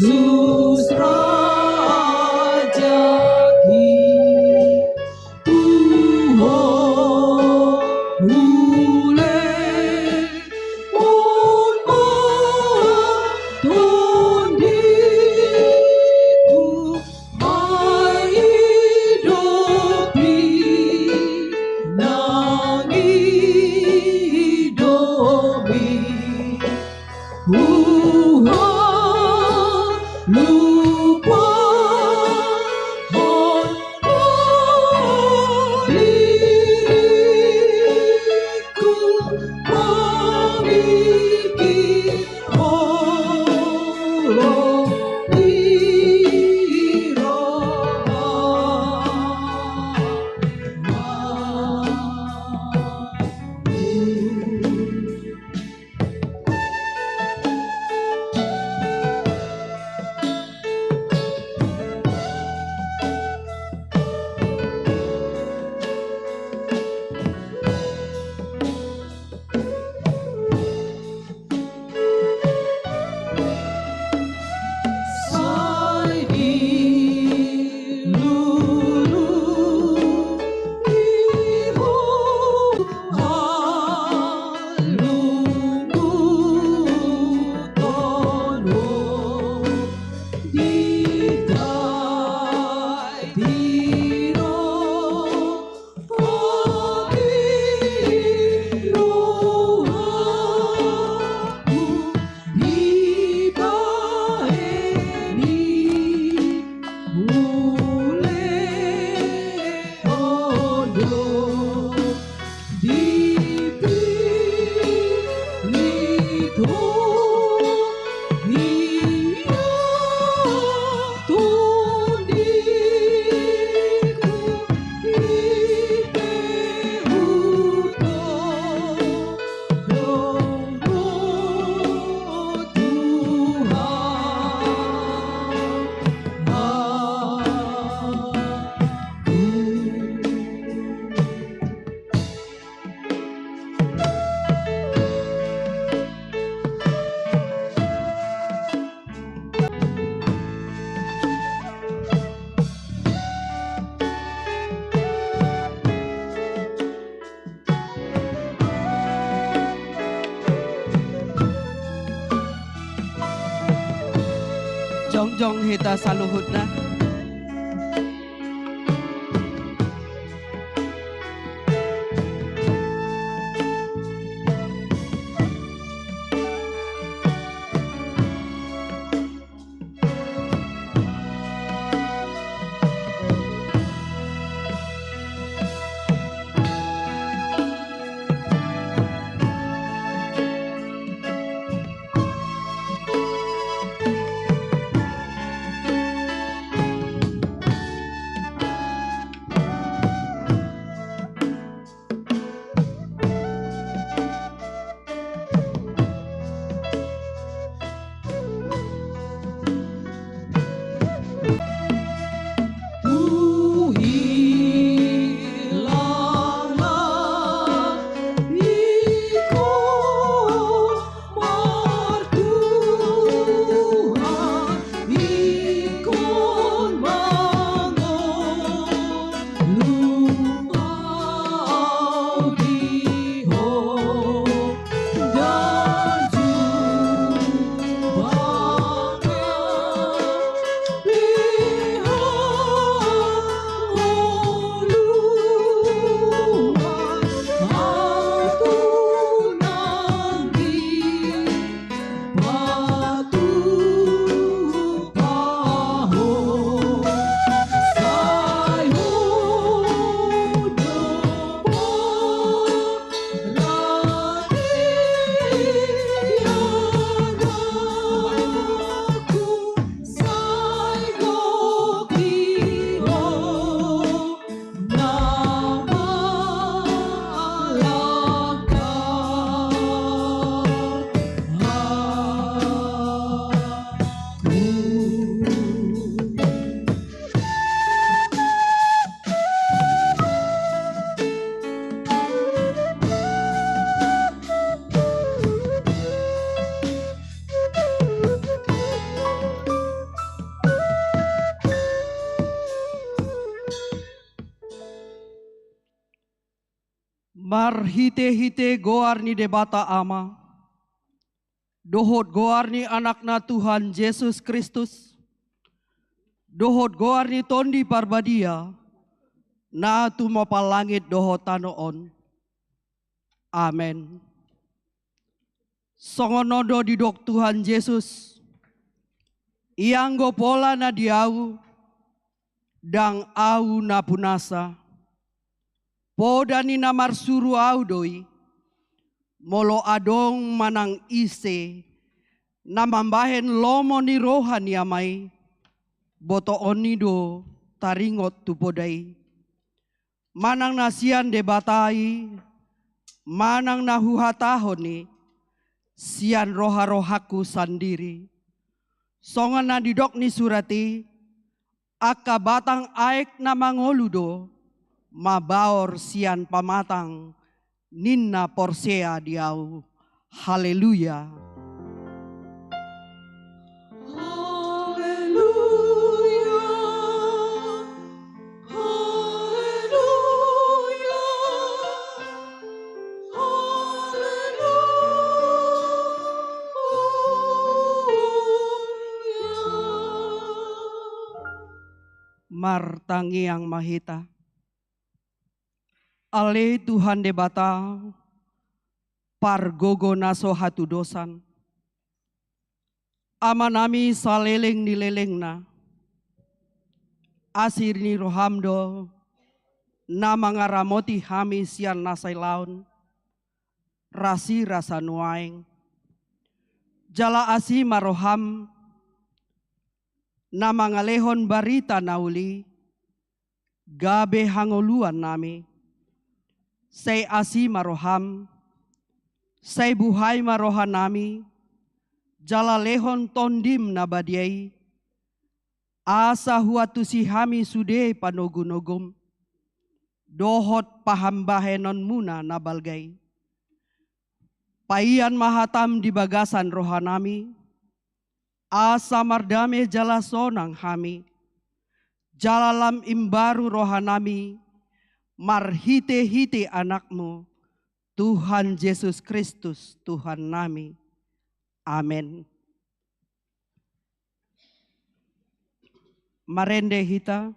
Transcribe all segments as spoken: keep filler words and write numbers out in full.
Susrajaki tu ho ulehon ma tondiku, mangidopi, mangidopi. Huha lupa hon diriku, mamiki holong di roha. Sai dilulu di ho halunguton on, di tai tiro. Jongjong hita saluhutna. Marhite-hite goar ni Debata Ama, dohot goar ni Anakna Tuhan Jesus Kristus, dohot goar ni Tondi Parbadia, na tumompa langit dohot tano on. Amen. Songon on do didok Tuhan Jesus: Ianggo pola na di Ahu, ndang Ahu na punasa. Poda ni na marsuru Ahu do i. Molo adong manang ise na mambahen lomo ni roha ni Ama i, botoon i do taringot tu poda i. Manang na sian Debata i, manang na huhatahon i, sian roha-rohangku sandiri. Songon na nidok ni surat i: Angka batang aek na mangolu do mabaor sian pamatang ni na porsea di Ahu. Haleluya. Haleluya. Haleluya. Haleluya. Martangiang ma hita. Ale Tuhan Debata, pargogo na so hatudosan, Amanami saleleng ni lelengna, asi ni roham do na mangaramoti hami sian na sailaon, rasirasa nuaeng. Jala asi ma roham na mangalehon barita na uli, gabe hangoluannami. Sai asi ma roham, sai buhai ma rohanami, jala lehon Tondim na badia i, asa huantusi hami sude panogunogum dohot pahambahenonmuna na balga i. Paian ma hatam di bagasan rohanami, asa mardame jala sonang hami, jala lam imbaru rohanami, marhitehite Anakmu, Tuhan Jesus Kristus, Tuhannami. Amen. Marende hita.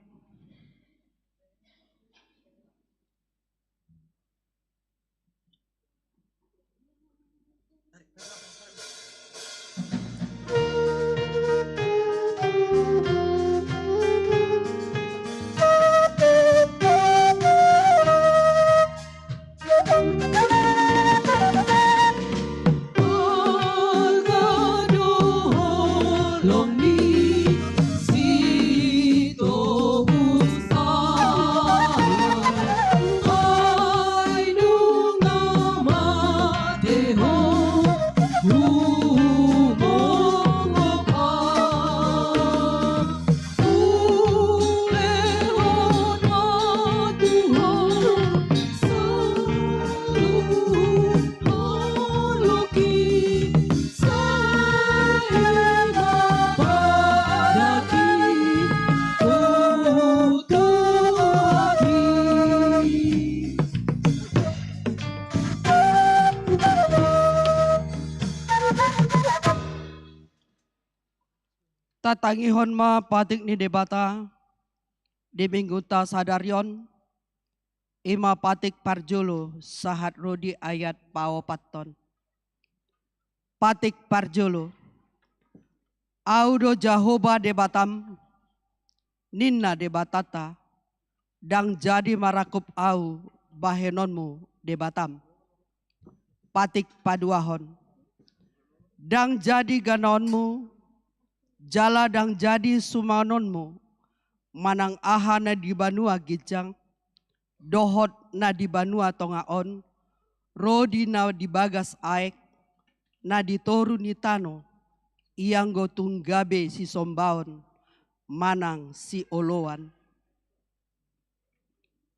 Tatangihon ma patik ni Debata di minggunta sadari on, i ma patik parjolo sahat ro di ayat paopathon. Patik parjolo. Ahu do Jahowa Debatam, ninna Debatanta, ndang jadi marangkup Ahu bahenonmu Debatam. Patik paduahon. Ndang jadi ganaonmu, jala ndang jadi sumanonmu, manang aha na di banua ginjang, dohot na di banua tonga on, ro di na di bagas aek, na di toru ni tano, ianggo tung gabe sisombaon, manang sioloan.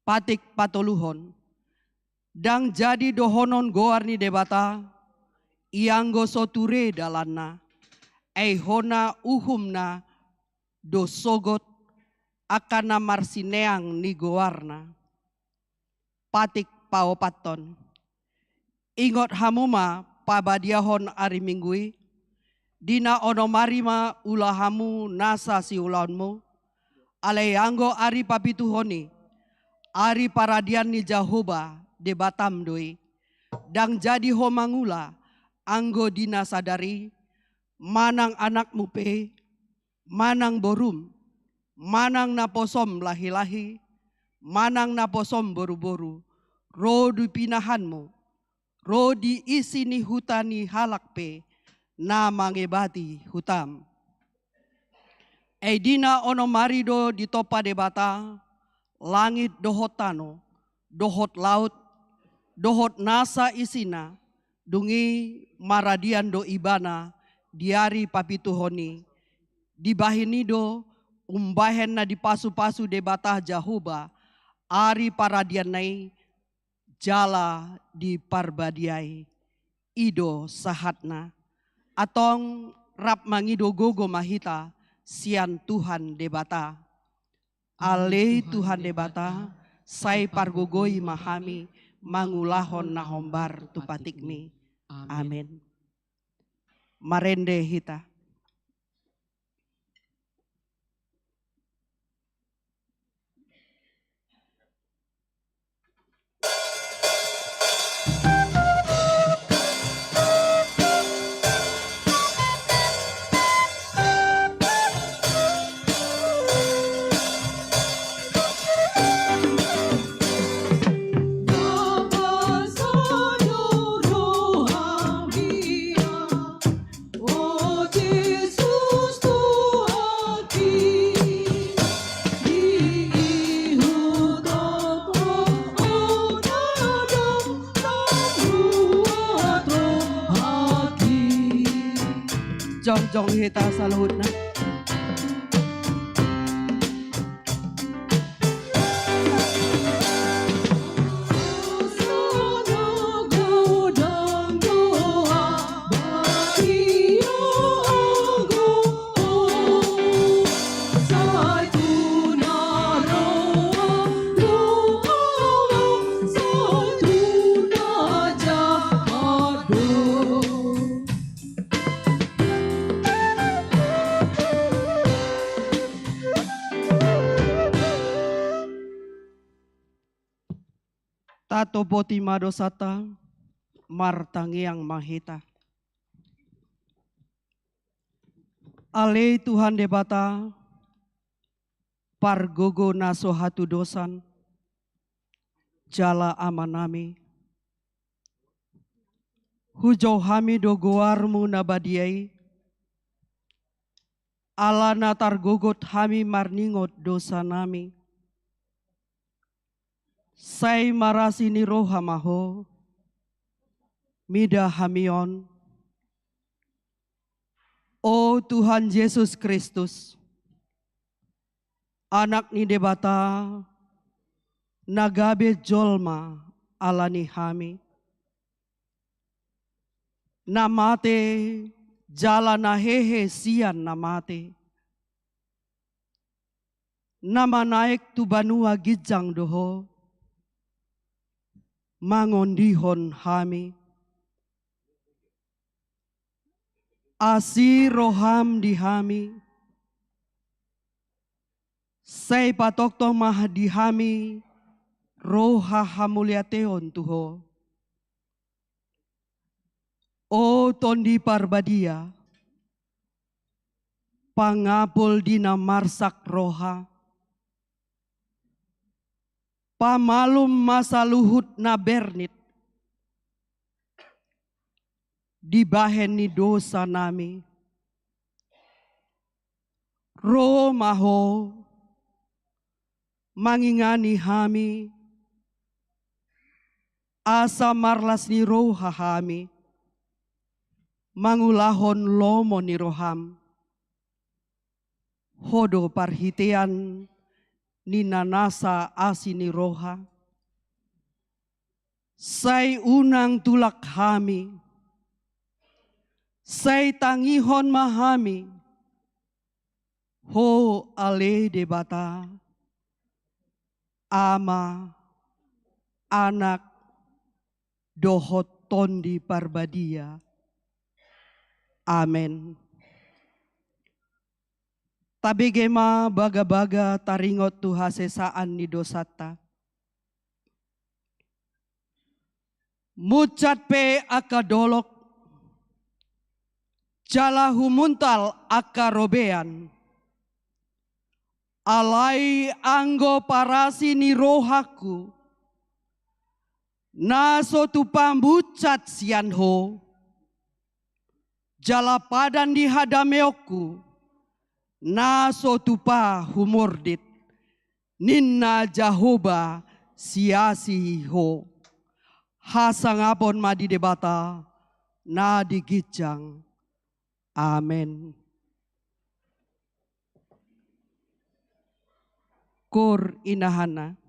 Patik patoluhon. Ndang jadi dohonon goar ni Debata, ianggo so ture dalanna, ai hona uhumna do sogot angka na marsineang ni goarna. Patik paopathon. Ingot hamu ma pabadiahon ari Minggu i, di na onom ari ma ula hamu nasa siulaonmu, alai anggo ari papituhon i, ari paradian ni Jahowa Debatam do i. Ndang jadi ho mangula anggo di na sadari, manang anakmu pe, manang borum, manang naposom lahi-lahi, manang naposom boru-boru, ro di pinahanmu, ro di isi ni huta ni halak pe na mangebati hutam. Ai di na onom ari do ditompa Debata langit dohot tano, dohot laut, dohot nasa isina, dung i maradian do Ibana di ari papituhon i. Dibahen i do umbahen na dipasu-pasu Debata Jahowa ari paradianna i, jala diparbadiai. I do sahatna. Antong rap mangido gogo ma hita sian Tuhan Debata. Ale Tuhan Debata, sai pargogoi ma hami mangulahon na hombar tu patikmi. Amen. Marende hita. Jongjong hita saluhutna. Tatopoti ma dosanta, martangiang ma hita. Ale Tuhan Debata, pargogo na so hatudosan, jala Amanami, hujou hami do goarmu na badia i, ala na targogot hami marningot dosanami. Sai marasi ni roha ma ho mida hami on. O Tuhan Jesus Kristus, Anak ni Debata, na gabe jolma ala ni hami, na mate jala na hehe sian na mate, na manaek tu banua ginjang do ho, mangondihon hami. Asi roham di hami, sai patongtong ma di hami roha hamuliateon tu ho. O Tondi Parbadia, pangapul di na marsak roha, pamalum ma saluhut na bernit dibahen ni dosanami. Ro ma ho mangingani hami, asa marlas ni roha hami mangulahon lomo ni roham. Ho do parhitean ni na nasa asi ni roha. Sai unang tulak hami, sai tangihon ma hami, ho ale Debata, Ama, Anak, dohot Tondi Parbadia. Amen. Tabege ma bagabaga taringot tu hasesaan ni dosanta. Munsat pe angka dolok, jala humuntal angka robean. Alai anggo parasi ni rohangku, na so tupa munsat sian Ho, jala padan ni hadameonku, na so tupa humordit, ninna Jahowa siasi Ho. Hasangapon ma di Debata na di ginjang. Amen. Koor inahana.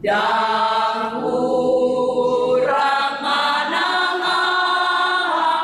Dang hurang manang aha,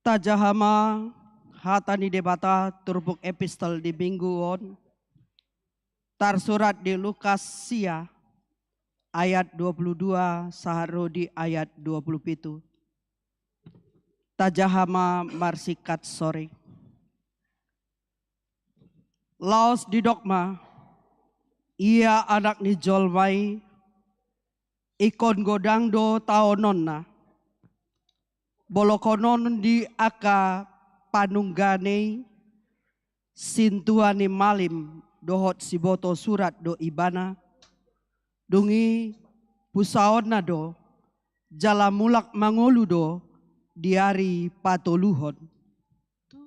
Tajaha ma hata ni Debata turpuk epistol di minggu on, tarsurat di Lukas sia ayat dua puluh dua sahat ro di ayat dua puluh pitu. Tajaha ma marsingkat sori. Laos didok ma, ia Anak ni jolma i, ingkon godang do taononna, bolongonon di angka panunggane i, sintua ni malim dohot siboto surat do ibana, dung i pusaonna do, jala mulak mangolu do di ari patoluhon.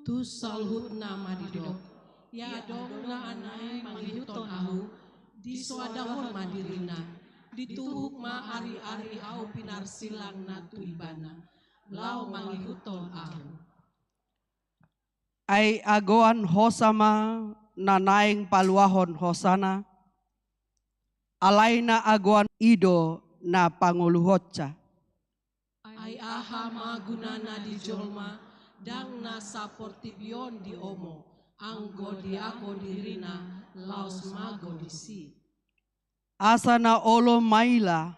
Tu saluhutna ma didok, ia adong na naeng mangihuthon ahu, disoadahon ma dirina, dituhuk ma ari-ari ahu pinarsilang na tu ibana, laho mangihuthon ahu. Ai agoan hosa ma na naeng paluahon hosana, alai na agoan i do na pangoluhonsa. Ai aha ma gunana di jolma, ndang na saportibi on diomo, anggo diago dirina laos mago disi? Asa na olo maila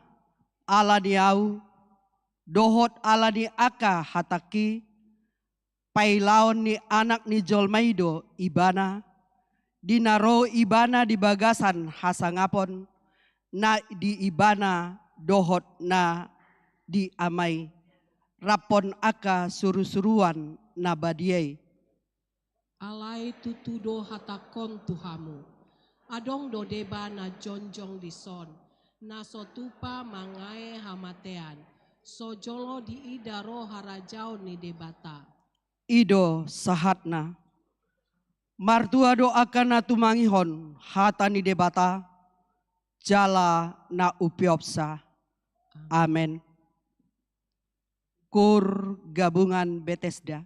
ala ni ahu, dohot ala ni angka hatangki, pailaon ni Anak ni jolma i do ibana, di na ro ibana di bagasan hasangapon, na di ibana dohot na di Ama i, raphon angka surusuruan na badia i. Alai tutu do hatangkon tu hamu, adong do deba na jongjong dison, na so tupa mangae hamatean, so jolo diida ro harajaon ni Debata. I do sahatna. Martua do angka na tumangihon hata ni Debata, jala na umpeopsa. Amen. Kur Gabungan Betesda.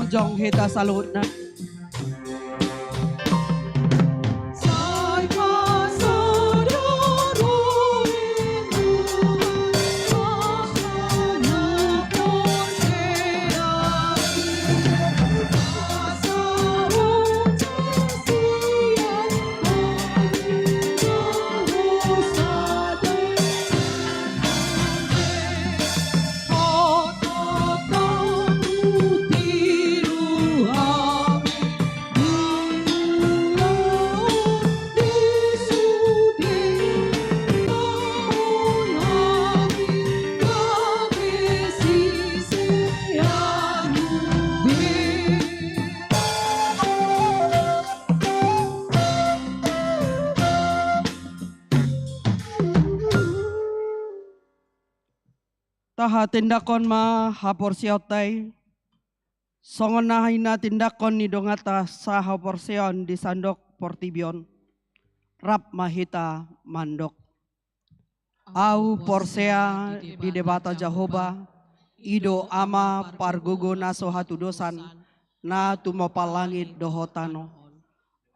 Jongjong hita saluhutna. Tahatindanghon ma haporseaonta i, songon na hinatindanghon ni donganta sahaporseaon di sandok portibi on. Rap ma hita mandok. Ahu porsea di Debata Jahowa, i do Ama pargogo na so hatudosan, na tumompa langit dohot tano.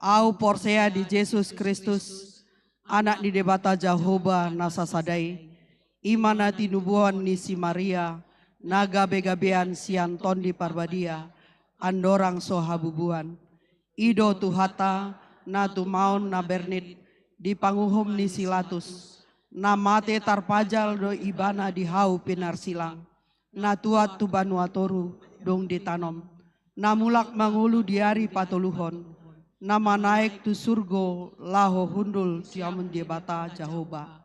Ahu porsea di Jesus Kristus, Anak ni Debata Jahowa na sasada i, i ma na tinubuan ni si Maria, na gabegabean sian Tondi Parbadia, andorang so habubuan. I do Tuhanta, na tumaon na bernit di panguhum ni si Pilatus, na mate tarpajal do Ibana di hau pinarsilang, na tuat tu banua toru, dung ditanom, na mulak mangolu di ari patoluhon, na manaek tu surgo laho hundul sian Debata Jahowa,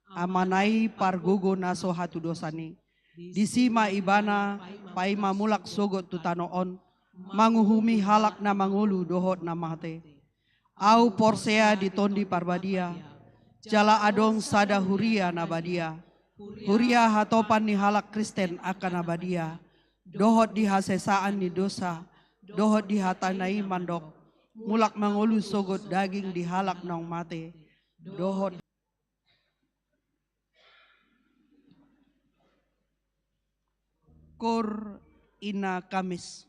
Amana i pargogo na so hatudosan i. Disi ma Ibana paima mulak sogot tu tano on, manguhumi halak na mangolu dohot na mate. Ahu porsea di Tondi Parbadia, jala adong sada huria na badia, huria hatopan ni halak Kristen angka na badia, dohot di hasesaan ni dosa, dohot di hata na i mandok, mulak mangolu sogot daging di halak naung mate, dohot Koor ina Kamis.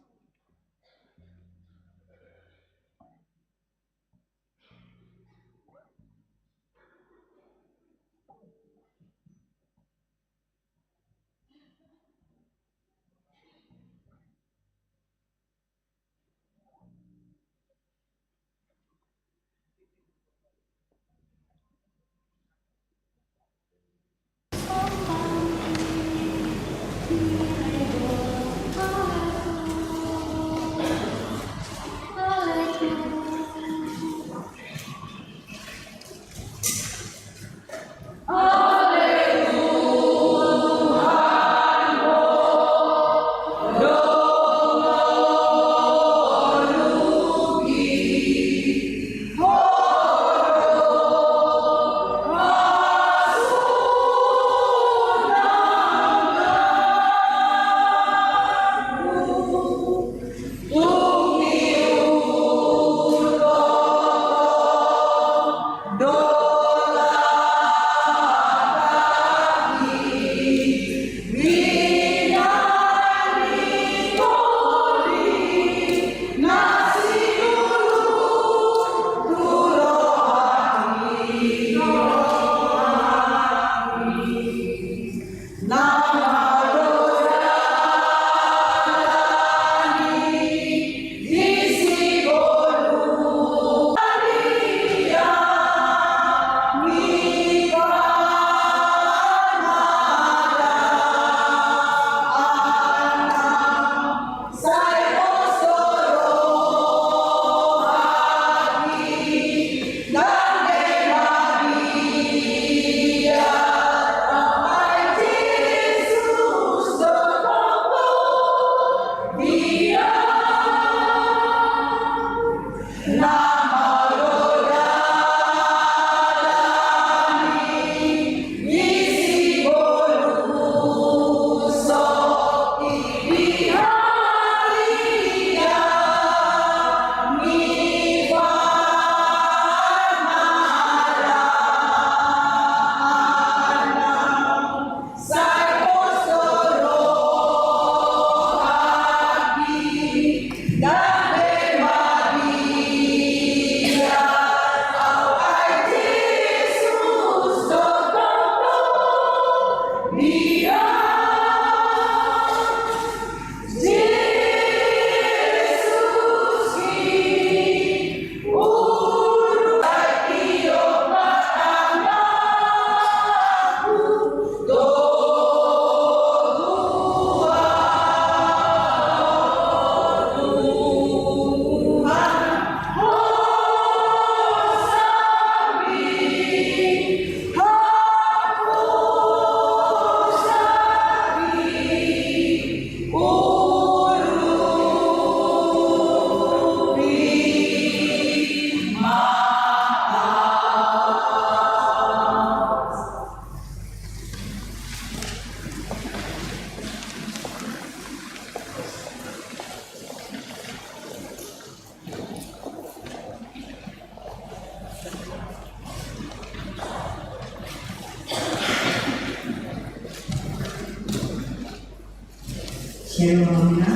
Halo, Amina.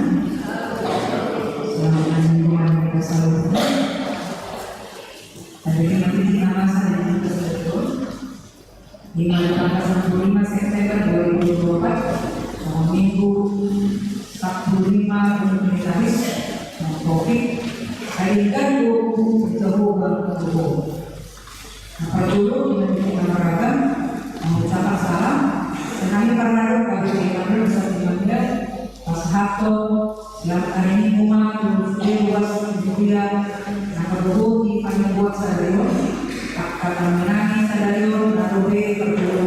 Selamat minggu, Amina. Salam. Hari ini masih di mana saya? Di mana tanggal sepuluh lima September dua ribu dua puluh empat, Minggu, Sabtu lima, Minggu Tamis, Covid, hari kan dua puluh tiga bulan. Nah, parjolo, dengan kita beragam, mengucapkan salam, senang parjolo kami di mana bisa dimanggil, pasahathon, sian ari Minggu ma, tu ruas ni huria, na marbohi panembahan sadari on, angka na minangi sadari on, na dope parjolo,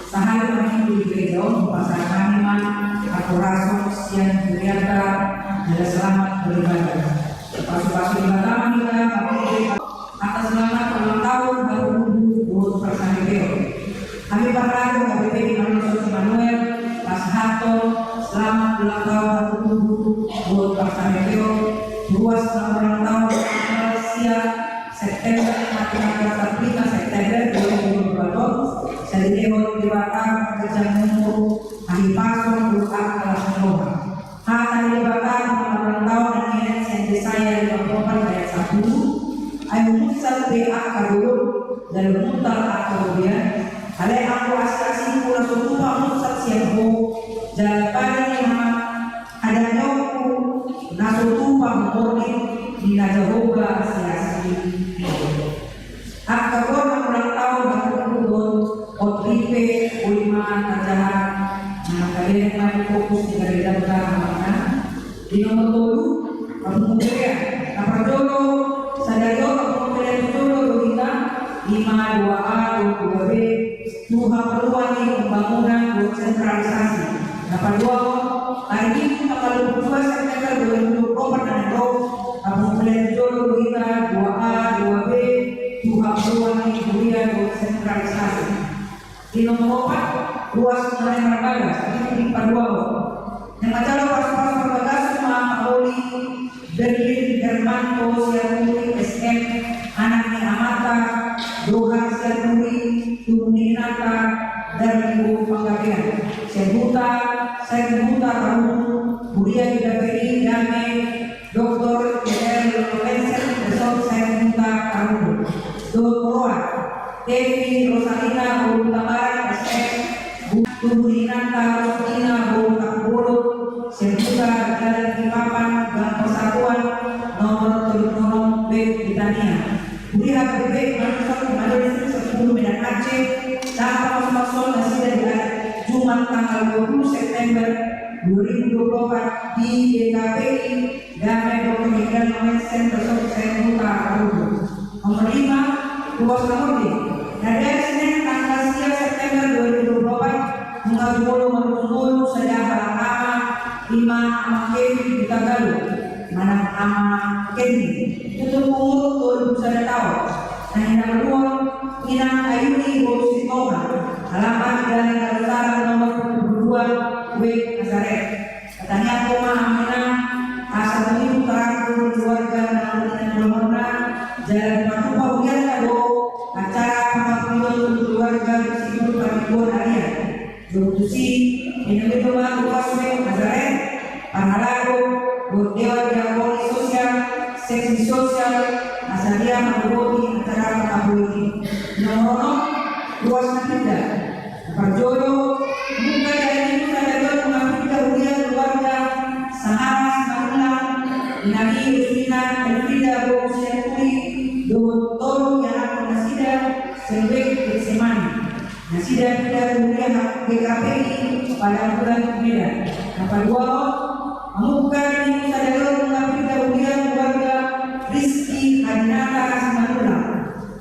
sahat ma di gereja on, pasahat ma, akorasok, sian hurianta, jala selamat beribadah. Pasu-pasu Debata ma hita, mangihut atas selamat ulang tahun, hatutubu dohot parsareteon. Hami parhalado H K B P di Manoso Immanuel, pasahathon selamat ulang tahun, hatutubu dohot parsareteon, ruas na ulang tahun tanggal sia September, tanggal lima September dua ribu dua puluh empat, sai dilehon Debata hajolmaon, hahipason, dohot angka las ni roha. Hata ni Debata, na ulang tahun, na nidok sian Jesaya lima puluh empat ayat sapuluh, ai humusat be angka dolok, jala humuntal angka robean, alai anggo asi-asingku na so tupa humusat sian ho, jala padi ni hadameonku na so tupa humorngit, ninna Jahowa Siahaan. Angka goar na ulang tahun, hatutubu dohot otripe, uli ma tajaha, na kalian ma fokus di gereja utama. Di nomor tolu, pamungkuran. Na parjolo, sadari on pamungkuran jolo do hita, i ma dua A dohot dua B, tu haporluan ni pembangunan dohot sentralisasi. Na paduahon, ari Minggu tanggal dua puluh dua September dua ribu dua puluh empat na naeng ro, pamungkuran jolo do hita dua A, dua B, tu haporluan ni huria dohot sentralisasi. Di nomor opat, ruas na naeng marbagas, i ma di paduahon. Naeng manjalo pasu-pasu marbagas ma holi Berlin Hermanto Sianturi S M, anak ni amanta Dohar Sianturi, tubu ni inanta Darmibo Panggabean, sian huta, sian huta Tarutung, huria G K P I Dame, Doktor J R Lorenzen, resort sian huta Tarutung. Dohot oroan, Evi Rosalina Hutabarat S M, tubu ni inanta Rosina Hutabarat, sian huta Jalan Kipapan, Gang Persatuan, nomor tolu puluh enam B, Britania. Huria H K B P Manoso Immanuel Distrik sepuluh Medan Aceh, sahat pasu-pasu nasida di ari Jumat tanggal dua puluh September dua ribu dua puluh empat di G K P I Dame Doktor J R Lorenzen, resort sian huta Tarutung. Nomor lima, ruas na hording. Na di ari Senen tanggal sia September dua ribu dua puluh empat, nunga jumolo marujung ngolu sada halak ama, i ma Ama Kevin Hutagalung, manang Ama Kevin, tutu umur tolu puluh sada taon. Na ninna martua, Inang Ayuni boru Situmorang, alamat Jalan Darussalam nomor dua puluh dua W, Nazaret. Tangiangku ma, Ama Inang, asa tumimbo tarangku di keluarga na uli ni ulaonna, jala dipatupa hurianta do acara pangapunduon keluarga di Situmorang Pamingguon Aria. Dung tusi, pinamito ma tu Pastor Nazaret, parhalado, dohot dewan diakoni sosial, seksi sosial, asa dia mandoboti acara pangapunduon i. Nomor onom, ruas na pinda. Parjolo, mungka di ari Minggu sadari on nunga pinda huria keluarga Sahara Simanullang, Inang Rusmina Elfrida boru Sianturi, dohot tolu ianakhon nasida, sian Getsemani. Nasida pinda tu huria G K P I Padang Bulan Medan. Na paduahon, mungka di ari Minggu sadari on nunga pinda huria keluarga Rizky Adinata Simanullang.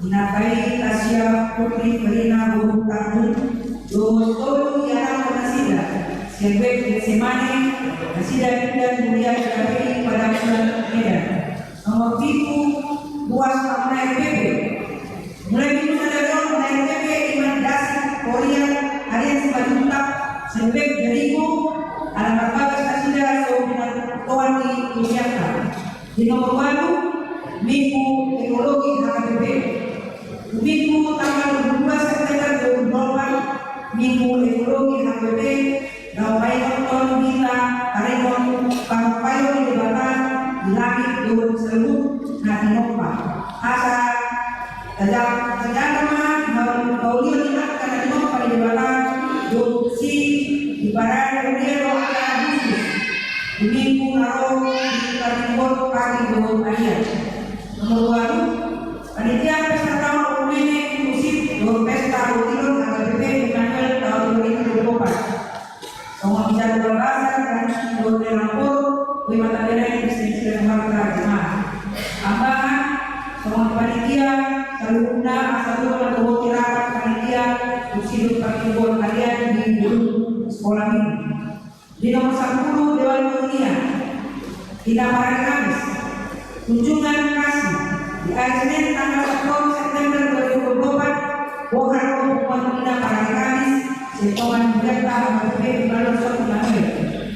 Inanta i Tasya Putri Ferina boru Tanjung, dohot tolu ianakhon nasida, sian Getsemani, nasida pinda tu huria G K P I Padang Bulan Medan. Nomor pitu, ruas na muna R P P. Mulai Minggu sadari on muna R P P, i ma Dasik, Korea, Arian Simanjuntak, sian Jeriko, ala marbagas nasida so pinatoan ni hurianta. Di nomor ualu, Minggu Ekologi H K B P. Minggu tanggal dua puluh dua September dua ribu dua puluh empat, Minggu Ekologi H K B P, laho paingothon hita taringot Parpayo ni Debata di langit dohot saluhut na tinompa. Asa taja-, tajaga ma hau-, haulion ni angka na tinompa ni Debata, dohot tusi diparade huria dohot angka na khusus di minggu na ro di partingkian pagi dohot arian. Nomor ualu, panitia pesta taon okumene inklusif dohot pesta botilon H K B P Immanuel taon dua ribu dua puluh empat. Songon i jadwal basa dan dohot lelang por, boi ma tabereng di sisi dan warga jemaat. Tambahan, songon panitia, saluhutna asa boi mandohoti rapat panitia, tusi dohot partingkian harian di gedung sekolah minggu. Di nomor sampulu, Dewan Komunia. Di na parari Kamis, kunjungan kasih. Di ari Senin tanggal sampulu September dua ribu dua puluh empat, boha do punguan di na parari Kamis, sian tonga ni hurianta H K B P Immanuel Sot Immanuel.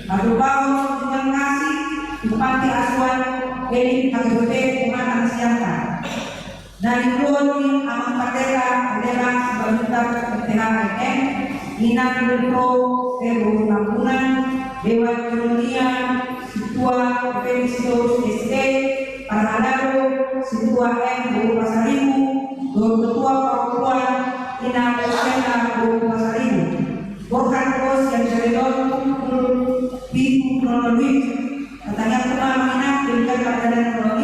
Patupaon kunjungan kasih tu panti asuhan elit H K B P Pematang Siantar. Na niuluhon ni Amang Pandita Lema Simanjuntak M T H M N, Inang Debro Tebo Tambunan, Dewan Komunia, Sintua Evangelisius S D, Parhalado, Sintua M Boru Pasaribu, dohot Ketua Parompuan Inang Rosena Boru Pasaribu. Borhat do sian jari on pukul pitu nol nol wib. Tangiangku ma, Amang Inang, denggan pardalanan on,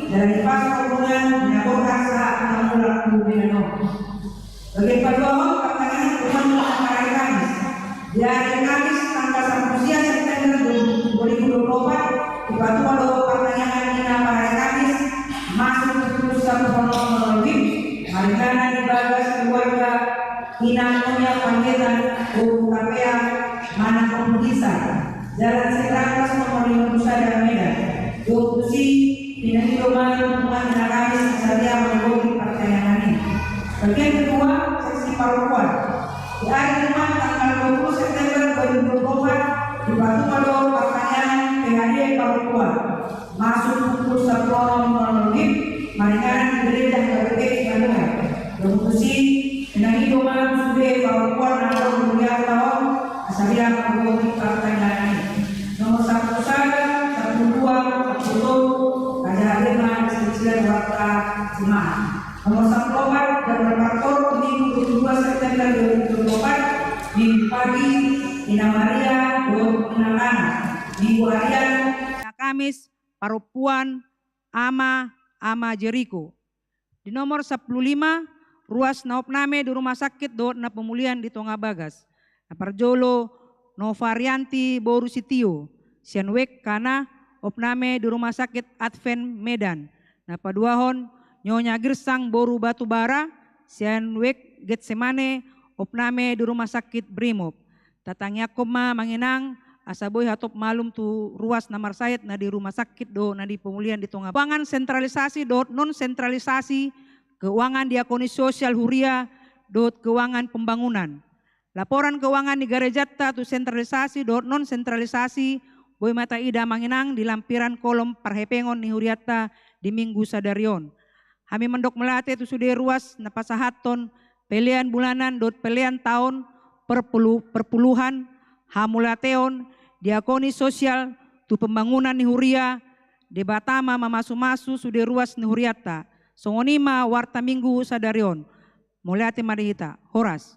jala dipasu Amang Inang di na borhat sahat na mulak tu Medan on. Bagian paduahon, partangiangan punguan di na parari Kamis. Di ari Kamis tanggal sampulu sia September dua ribu dua puluh empat, dipatua do partangiangan di na parari Kamis, masuk pukul sampulu onom nol nol wib, maringanan di bagas keluarga Inang Nonya Pangetan, Boru Tapea, Manang Ompu Gisa, Jalan Sirangkas nomor lima puluh sada Medan. Dohot tusi, pinangido ma punguan di na Kamis asa dia manggohi partangiangan i. Bagian kedua, seksi parompuan. Di ari Jumat tanggal dua puluh September dua ribu dua puluh empat, dipatua do partangiangan P H D parompuan. Masuk pukul sampulu onom nol nol wib, maringanan di Gereja H K B P Immanuel. Dohot tusi, pinangido ma tu sude parompuan na adong di hurianta on, asa dia manggohi partangiangan i. Nomor sampulu sada, sampulu dua, sampulu tolu, raja hadir ma di silsilah warta jemaat. Nomor sampulu opat, jadwal partor, Minggu dua puluh dua September dua ribu dua puluh empat, Minggu pagi, Inang Maria dohot Inang Ana. Minggu harian, Kamis, parompuan, Ama, Ama Jeriko. Di nomor sampulu lima, ruas na opname di rumah sakit dohot na pemulihan di tonga bagas. Na parjolo, Novarianti Boru Sitio, sian W E K K na, opname di rumah sakit Advent Medan. Na paduahon, Nyonya Girsang Boru Batubara, sian W E K K Getsemane, opname di rumah sakit Brimob. Tatangiangkon ma, Amang Inang, asa boi hatop malum tu ruas na marsahit na di rumah sakit dohot na di pemulihan di tonga. Keuangan sentralisasi dohot non sentralisasi, keuangan diakonis sosial huria dohot keuangan pembangunan. Laporan keuangan di garejanta tu sentralisasi dohot non sentralisasi, boi ma taida, Amang Inang, di lampiran kolom parhepengon ni hurianta di Minggu sadari on. Hami mandok mauliate tu sude ruas na pasahathon pelean bulanan dohot pelean taon, perpulu-, perpuluhan, hamauliateon, diakonis sosial, tu pembangunan ni huria. Debata ma mamasumasu sude ruas ni hurianta. Songon i ma warta Minggu sadari on. Mauliate ma di hita. Horas.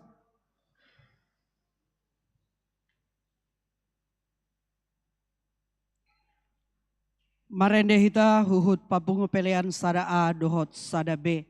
Marende hita huhut papungu pelean sada A dohot sada B.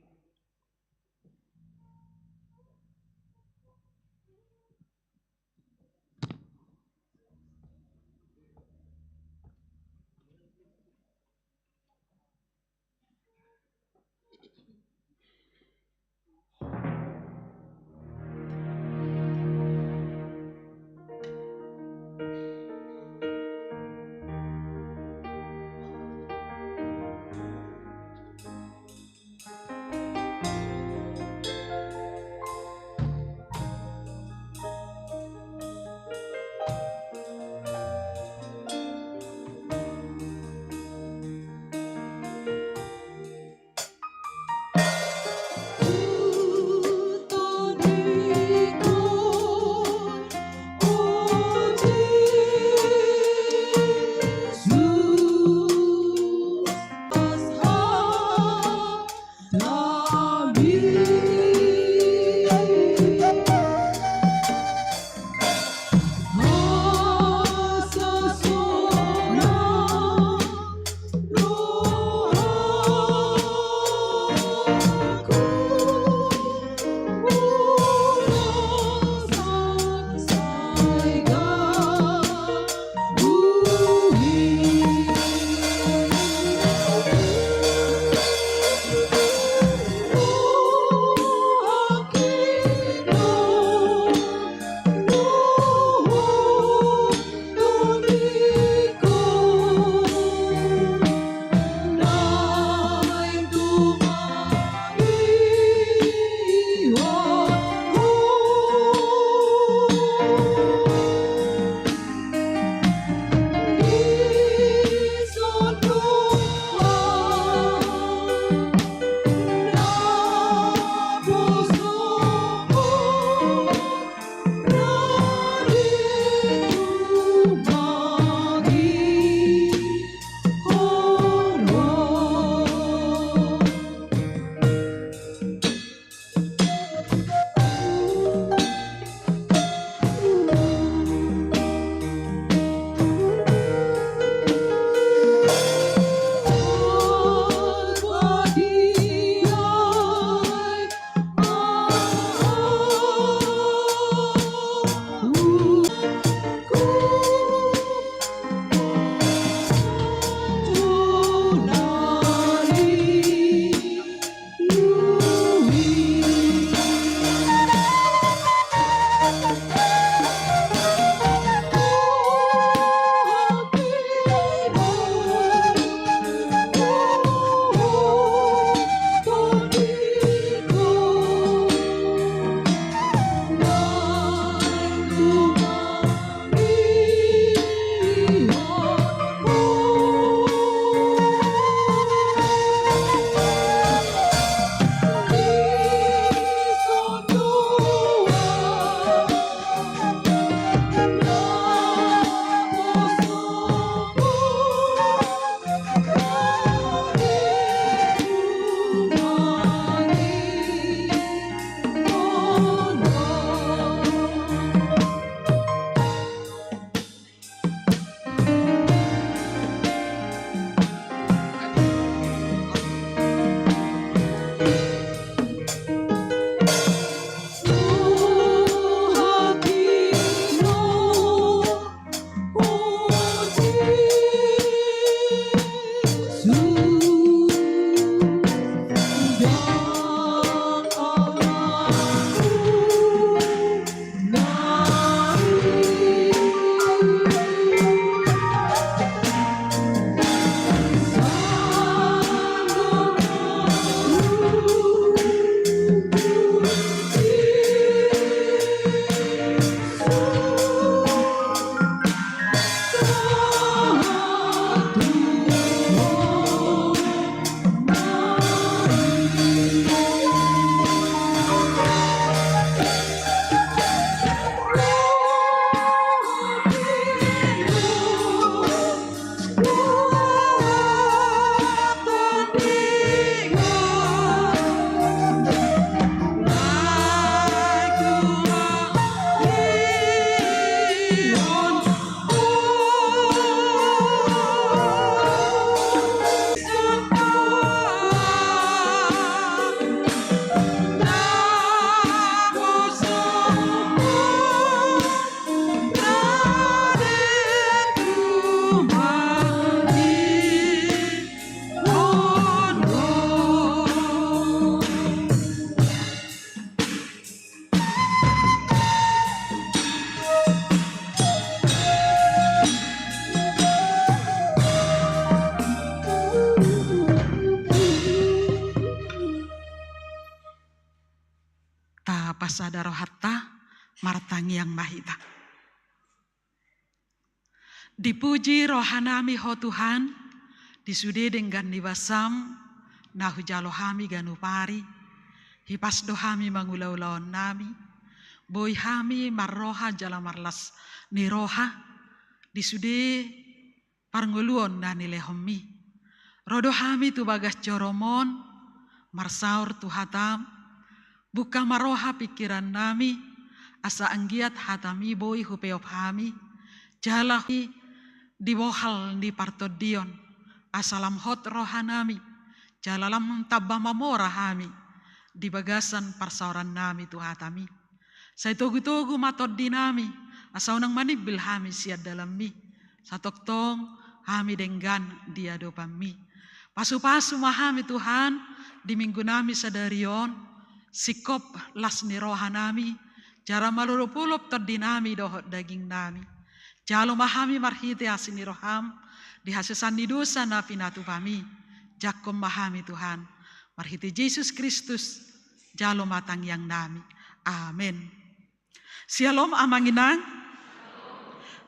Martangiang ma hita. Dipuji rohanami Ho Tuhan, di sude denggan ni basaM na hujalo hami ganup ari. Hipas do hami mangula ulaonnami. Boi hami marroha jala marlas ni roha di sude parngoluon na nilehonMi. Ro do hami tu bagas joroMon, marsaor tu hataM, buka ma roha pingkirannami, asa anggiat hataMi boi hupeop hami, jala di bohal ni partondion, asa lam hot rohanami, jala lam tamba mamora hami di bagasan parsaorannami tu hataMi. Sai togutogu ma tondinami, asa unang manimbil hami sian dalanMi. Satongtong hami denggan di adopanMi. Pasupasu ma hami Tuhan, di minggunami sadari on, singkop las ni rohanami, jala malolopolop tondinami dohot dagingnami. Jalo ma hami marhite asi ni rohaM, di hasesaan ni dosa na pinatupami. Jangkon ma hami Tuhan, marhite Jesus Kristus, jalo ma tangiangnami. Amen. Syalom amang inang.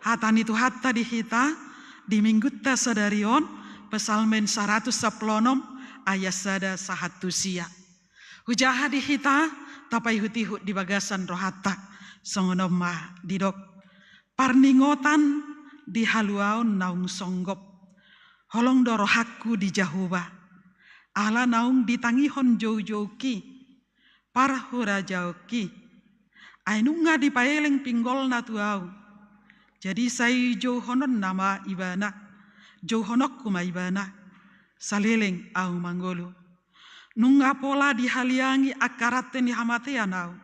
Hata ni Tuhanta di hita di minggunta sadari on, Psalmen saratus sampulu onom ayat sada sahat tu sia. Hujaha di hita tapaihutihut di bagasan rohanta, songon on ma didok. Parningotan di haluaon naung songgop. Holong do rohangku di Jahowa. Ala naung ditangihon joujoungki, parhurajaonki. Ai nunga dipaeleng pinggolna tu ahu. Jadi sai jouhononna ma ibana, jouhononku ma ibana, saleleng ahu mangolu. Nunga pola dihaliangi angka rante ni hamatean ahu.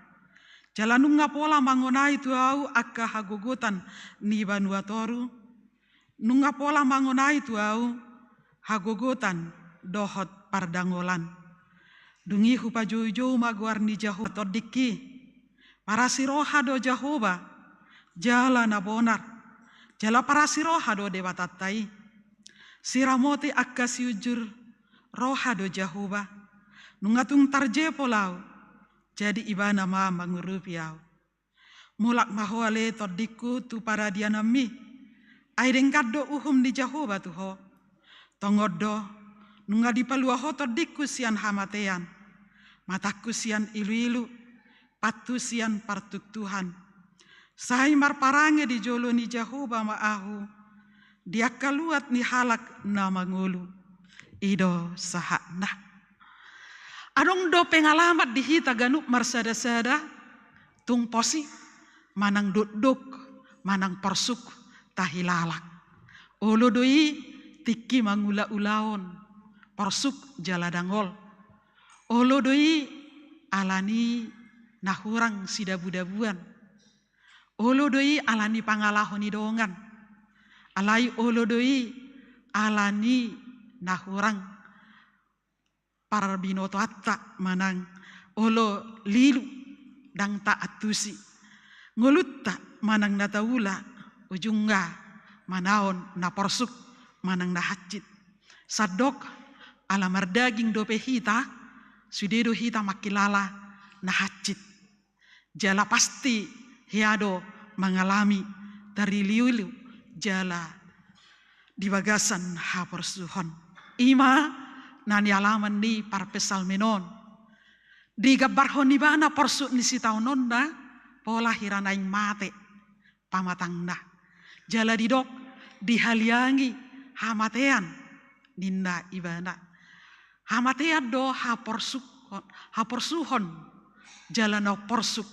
Jala nunga pola mangonai tu ahu angka hagogotan ni banua toru. Nunga pola mangonai tu ahu hagogotan dohot pardangolan. Dung i hupajoujou ma goar ni Jahowa tondingki. Parasi roha do Jahowa, jala na bonar, jala parasi roha do Debatanta i. Siramoti angka siunjur roha do Jahowa. Nunga tung tarjepol ahu, jadi ibana ma mangurupi ahu. Mulak ma ho ale tondingku tu paradiananmi. Ai denggan do uhum ni Jahowa tu ho. Tongon do, nunga dipalua ho tondingku sian hamatean, matangku sian iluilu, pathu sian partuktuhan. Sai marparange di jolo ni Jahowa ma ahu, di angka luat ni halak na mangolu. I do sahatna. Adong do pengalaman di hita ganup marsadasada, tung posi, manang dokdok, manang porsuk, tahilala. Olo do i tingki mangulaulaon, porsuk jala dangol. Olo do i alani na hurang sidabudabuan. Olo do i alani pangalaho ni dongan. Alai olo do i alani na hurang parbinotoanta manang olo lilu ndang taantusi. Ngolunta manang na taula ujungna manaon na porsuk manang na hansit. Sandok ala mardaging dope hita, sude do hita mangkilala na hansit. Jala pasti hea do mangalami tariliuliu jala di bagasan haporsuhon. I ma na nialaman ni parpsalmen on. Digambarhon ibana porsuk ni sitaononna pola hira naeng mate pamatangna. Jala didok dihaliangi hamatean ninna ibana. Hamatean do haporsuk-, haporsuhon jala na porsuk.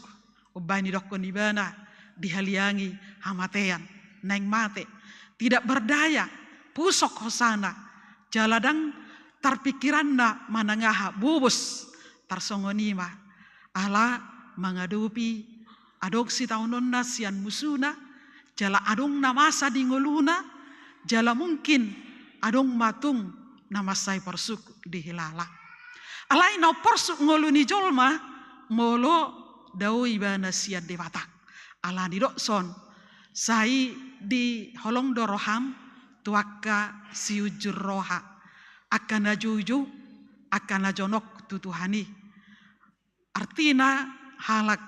Umbahen didokkon ibana dihaliangi hamatean, naeng mate. Tidak berdaya, pusok hosana, jala ndang tarpingkiranna manang aha, bobos, tarsongon i ma. Ala mangadopi adong sitaononna sian musuna, jala adong na masa di ngoluna, jala mungkin adong ma tung na mansai porsuk dihilala. Alai na porsuk ngolu ni jolma, molo dao ibana sian Debata. Ala didok son, sai diholong do roham tu angka siunjur roha, angka na joujou, angka na jonok tu Tuhan i. Artina halak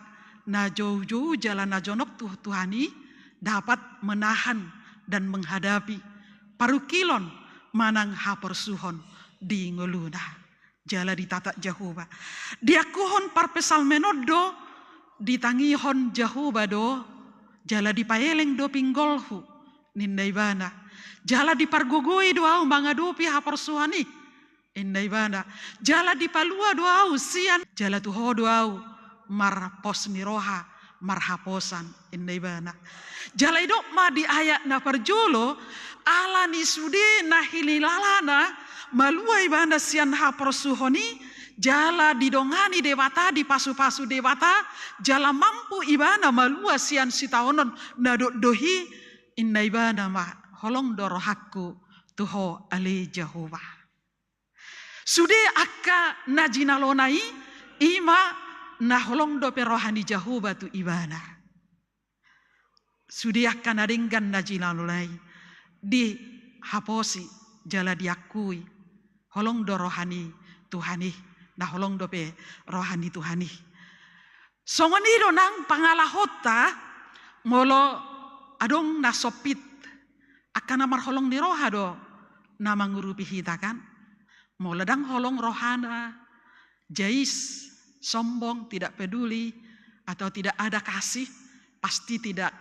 na joujou jala na jonok tu Tuhan i dapat menahan dan menghadapi parungkilon manang haporsuhon di ngoluna. Jala ditata Jahowa. Diangkuhon parpsalmen on do, ditangihon Jahowa do, jala dipaeleng do pinggolhu, ninna ibana. Jala dipargogoi do ahu mangadopi haporsuhon i, inna ibana. Jala dipalua do ahu sian, jala tu ho do ahu marpos ni roha, marhaposan, inna ibana. Jala idok ma di ayat na parjolo, ala ni sude na hinilalana, malua ibana sian haporsuhon i, jala didongani Debata, dipasupasu Debata, jala mampu ibana malua sian sitaonon na dokdok i, inna ibana ma, holong do rohangku tu ho ale Jahowa. Sude angka na jinalona i, i ma na holong dope roha ni Jahowa tu ibana. Sude angka na denggan na jinalona i, dihaposi jala diakui, holong do roha ni Tuhan i, na holong dope roha ni Tuhan i. Songon i do nang pangalahonta, molo adong na sompit, angka na marholong ni roha do na mangurupi hita kan. Molo ndang holong rohana, jais, sombong, tidak peduli, atau tidak ada kasih, pasti tidak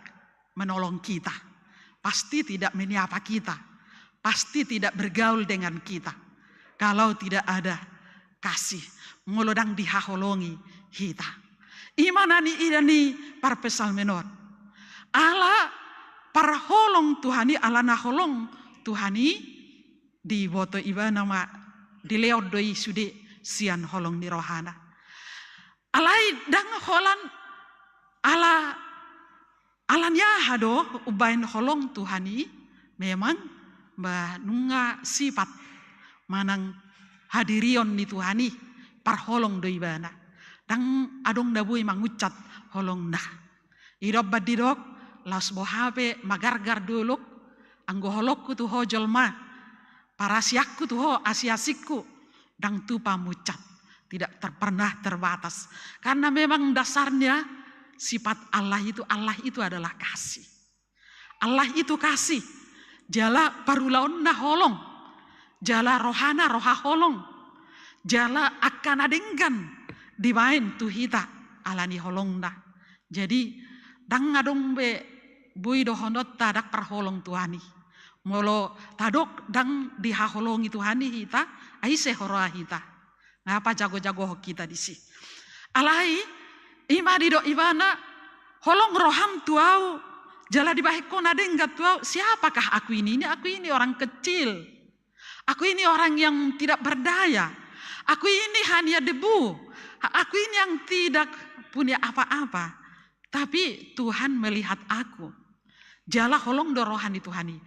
menolong kita, pasti tidak menyapa kita, pasti tidak bergaul dengan kita kalau tidak ada kasih, molo ndang dihaholongi hita. I ma na niida ni parpsalmen on. Ala parholong Tuhan i, ala na holong Tuhan i, diboto ibana ma, dilehon do i sude sian holong ni rohana. Alai ndang holan ala, ala ni aha do umbahen holong Tuhan i, memang ba nunga sifat manang hadirion ni Tuhan i, parholong do ibana. Ndang adong na boi manguncap holongna. I do umbahen didok, laos boha pe magargar dolok, anggo holongku tu ho jolma, parasianku tu ho asiasingku, ndang tupa muncat, tidak ter-, pernah terbatas. Karena memang dasarnya sifat Allah itu, Allah itu adalah kasih. Allah itu kasih, jala parulaonna holong, jala rohana roha holong, jala angka na denggan dibaen tu hita ala ni holongna. Jadi, ndang adong be boi dohononta ndang parholong Tuhan i. Molo tadok ndang dihaholongi Tuhan i hita, ai ise huroha hita? Nga pajago-jagohon hita disi? Alai, i ma didok ibana, holong roham tu ahu, jala dibahen ho na denggan tu ahu, siapakah aku ini? Ini aku ini orang kecil. Aku ini orang yang tidak berdaya. Aku ini hanya debu. Aku ini yang tidak punya apa-apa. Tapi Tuhan melihat aku. Jala holong do roha ni Tuhan i.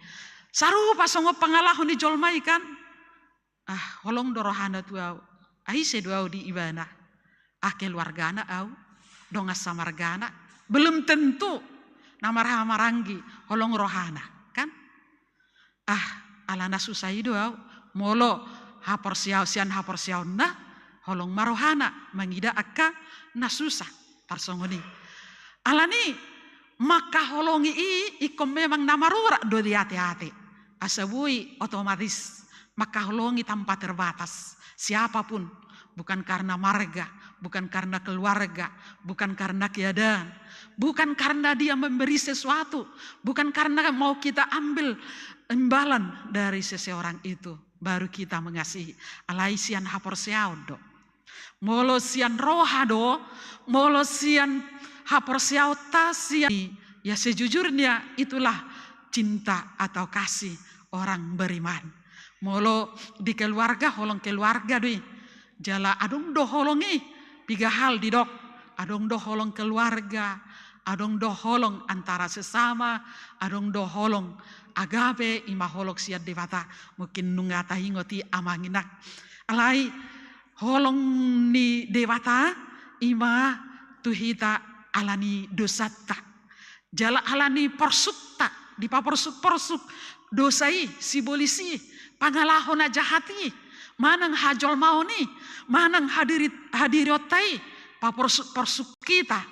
Sarupa songon pangalaho ni jolma i kan. Ah, holong do rohana tu ahu. Ai ise do ahu di ibana? Ah, keluargana ahu. Dongan samargana. Belum tentu na marhaha maranggi holong rohana, kan? Ah, ala na susah i do ahu. Molo haporseaon, sian haporseaonna, holong ma rohana mangida angka na susah. Tarsongon i. Ala ni mangkaholongi i ingkon memang na marurat do di ate-ate. Asa boi otomatis mangkaholongi tanpa terbatas. Siapapun, bukan karena marga, bukan karena keluarga, bukan karena keadaan, bukan karena dia memberi sesuatu, bukan karena mau kita ambil imbalan dari seseorang itu, baru kita mengasihi. Alai sian haporseaon do. Molo sian roha do, molo sian haporseaonta sian, ya sejujurnya itulah cinta atau kasih orang beriman. Molo di keluarga, holong keluarga do i. Jala adong do holong i, piga hal didok. Adong do holong keluarga, adong do holong antara sesama, adong do holong agape, i ma holong sian Debata. Mungkin nunga taingot i amang inang. Alai holong ni Debata i ma tu hita ala ni dosanta. Jala ala ni porsukta, dipaporsuk-porsuk dosa i, sibolis i, pangalaho na jahat i, manang hajolmaon i, manang hadiri-, hadirionta i, paporsuk-porsuk hita.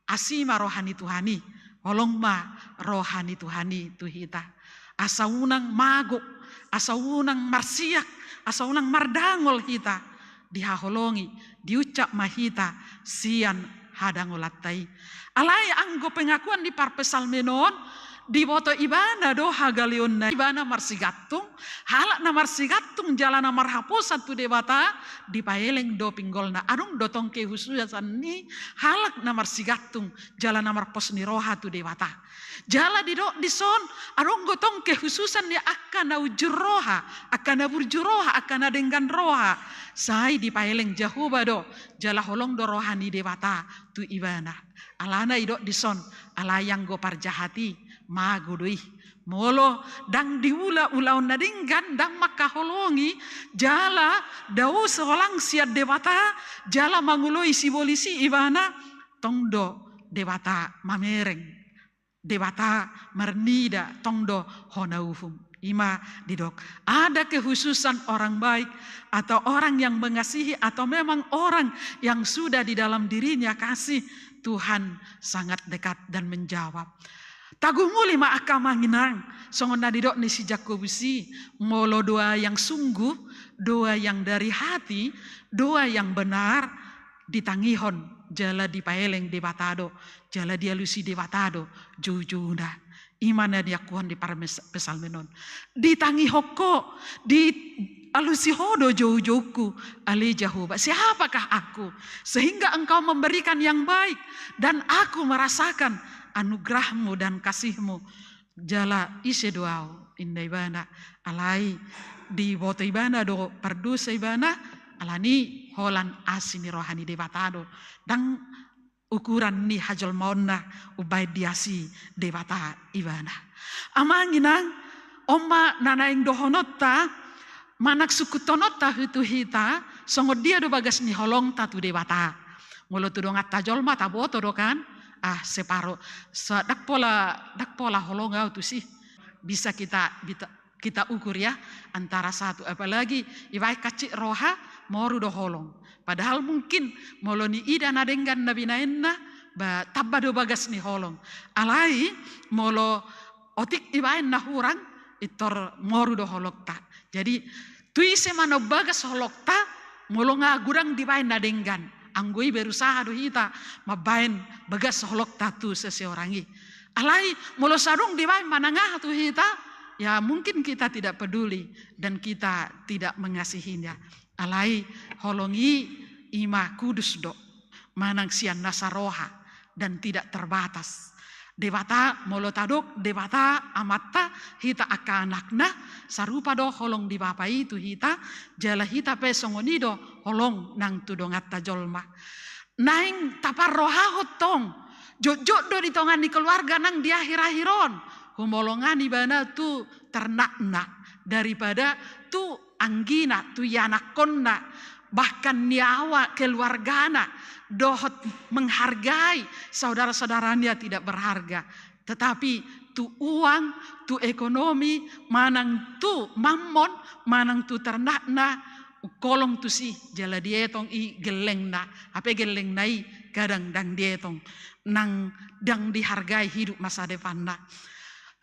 Asi ma roha ni Tuhan i, holong ma roha ni Tuhan i tu hita. Asa unang mago, asa unang marsiak, asa unang mardangol hita, dihaholongi, diucap ma hita sian hadangolanta i. Alai anggo pengakuan ni parpsalmen on, diboto ibana do hagaleonna, ibana marsigantung, halak na marsigantung jala na marhaposan tu Debata, dipaeleng do pinggolna. Adong do tong kehususan ni halak na marsigantung jala na marpos ni roha tu Debata. Jala didok dison, adong do tong kehususan ni angka na ujur roha, angka na burju roha, angka na denggan roha. Sai dipaeleng Jahowa do, jala holong do roha ni Debata tu ibana. Alana didok dison, alai anggo parjahat i, mago do i. Molo ndang diula ulaon na denggan, ndang mangkaholongi, jala dao solang sian Debata, jala mangoloi sibolis i ibana, tong do Debata mamereng. Debata marnida, tong do hona uhum. Ima didok, ada kehususan orang baik atau orang yang mengasihi atau memang orang yang sudah di dalam dirinya kasih, Tuhan sangat dekat dan menjawab. Taguhmuli ma angka amang inang, songon na didok ni si Jakobus i, molo doa yang sungguh, doa yang dari hati, doa yang benar, ditangihon jala dipaeleng Debata do, jala dialusi Debata do joujouna. Ima na diakuhon di parmes-, psalmen on. Ditangihon ho, dialusi ho do joujoungku, ale Jahowa, siapakah aku, sehingga Engkau memberikan yang baik, dan aku merasakan anugerah-Mu dan kasih-Mu. Jala ise do ahu, inna ibana, alai diboto ibana do pardosa ibana, alani holan asi ni roha ni Debata do. Ndang ukuran ni hajolmaonna umbaen diasi Debata ibana. Amang inang, on ma na naeng dohononta, manang sungkunhononta tu hita, songon dia do bagas ni holongta tu Debata. Molo tu donganta jolma taboto do kan, ah, separo, sa-, ndang pola, ndang pola holong ahu tusi. Bisa kita, bita-, kita ukur ya, antara satu, apalagi ibaen hansit roha, moru do holong. Padahal mungkin molo niida na denggan na binaenna, ba, tamba do bagas ni holong. Alai molo otik ibaen na hurang, pintor moru do holongta. Jadi, tu ise ma na umbagas holongta, molo nga godang dibaen na denggan. Anggo i berusaha do hita mambaen bagas holongta tu seseorang i. Alai, molo so adong dibaen manang aha tu hita, ya mungkin kita tidak peduli dan kita tidak mengasihinya. Alai, holong i ima kudus do, manang sian nasa roha, dan tidak terbatas. Debata, molo tadok Debata Amanta, hita angka anakna, sarupa do holong ni Bapa i tu hita, jala hita pe songon i do holong nang tu donganta jolma. Naeng taparrohahon tong, jotjot do di tonga ni keluarga nang di akhir-akhir on, humolongan ibana tu ternakna, daripada tu anggina, tu ianakkonna, bahkan nyawa keluargana, dohot menghargai saudara-saudaranya tidak berharga. Tetapi tu uang, tu ekonomi, manang tu mammon, manang tu ternakna, ungkolong tusi, jala dietong i gellengna, hape gellengna i kadang ndang dietong, nang ndang dihargai hidup masa depanna.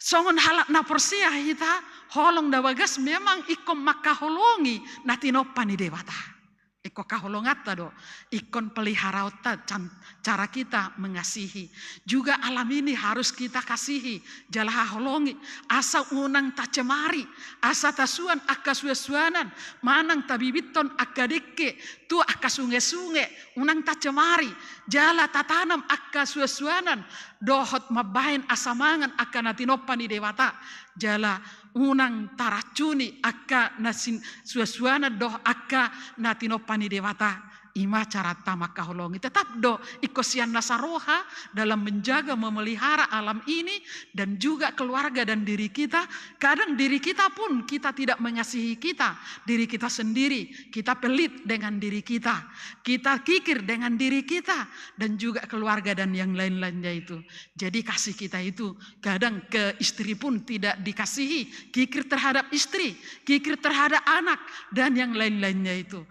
Songon halak na porsea hita, holong na bagas memang ingkon mangkaholongi na tinompa ni Debata. Ingkon haholonganta do, ingkon peliharaonta can-, cara kita mengasihi. Juga alam ini harus kita kasihi, jala haholongi, asa unang tacemari, asa tasuan angka suansuanan, manang tabibithon angka dengke tu angka sungesunge, unang tacemari, jala tatanam angka suansuanan, dohot mambaen asa mangan angka na tinompa ni Debata, jala unang taracuni angka na sin-, suansuanan dohot angka na tinompa ni Debata. Ima caranta mangkaholongi. Tetap do, ingkon sian nasa roha dalam menjaga, memelihara alam ini, dan juga keluarga dan diri kita. Kadang diri kita pun kita tidak mengasihi kita, diri kita sendiri. Kita pelit dengan diri kita. Kita kikir dengan diri kita dan juga keluarga dan yang lain-lainnya itu. Jadi kasih kita itu kadang ke istri pun tidak dikasihi, kikir terhadap istri, kikir terhadap anak, dan yang lain-lainnya itu.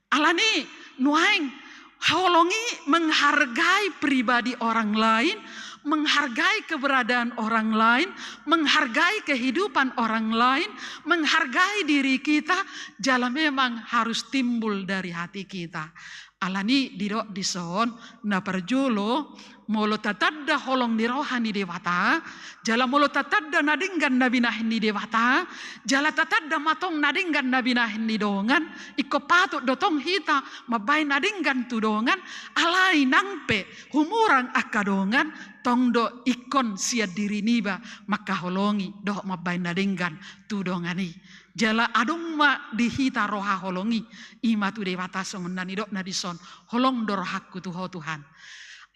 Alani nuaeng Holong i menghargai pribadi orang lain, menghargai keberadaan orang lain, menghargai kehidupan orang lain, menghargai diri kita, jala memang harus timbul dari hati kita. Alani didok dison, na parjolo, molo tatanda holong ni roha ni Debata, jala molo tatanda na denggan na binahen ni Debata, jala tatanda ma tong na denggan na binahen ni dongan, ingkon patut do tong hita mambahen na denggan tu dongan, alai nang pe humurang angka dongan, tong do ingkon sian diri niba mangkaholongi dohot mambahen na denggan tu dongan i. Jala adong ma di hita roha holong i, i ma tu Debata songon na nidokna dison, holong do rohangku tu Ho Tuhan.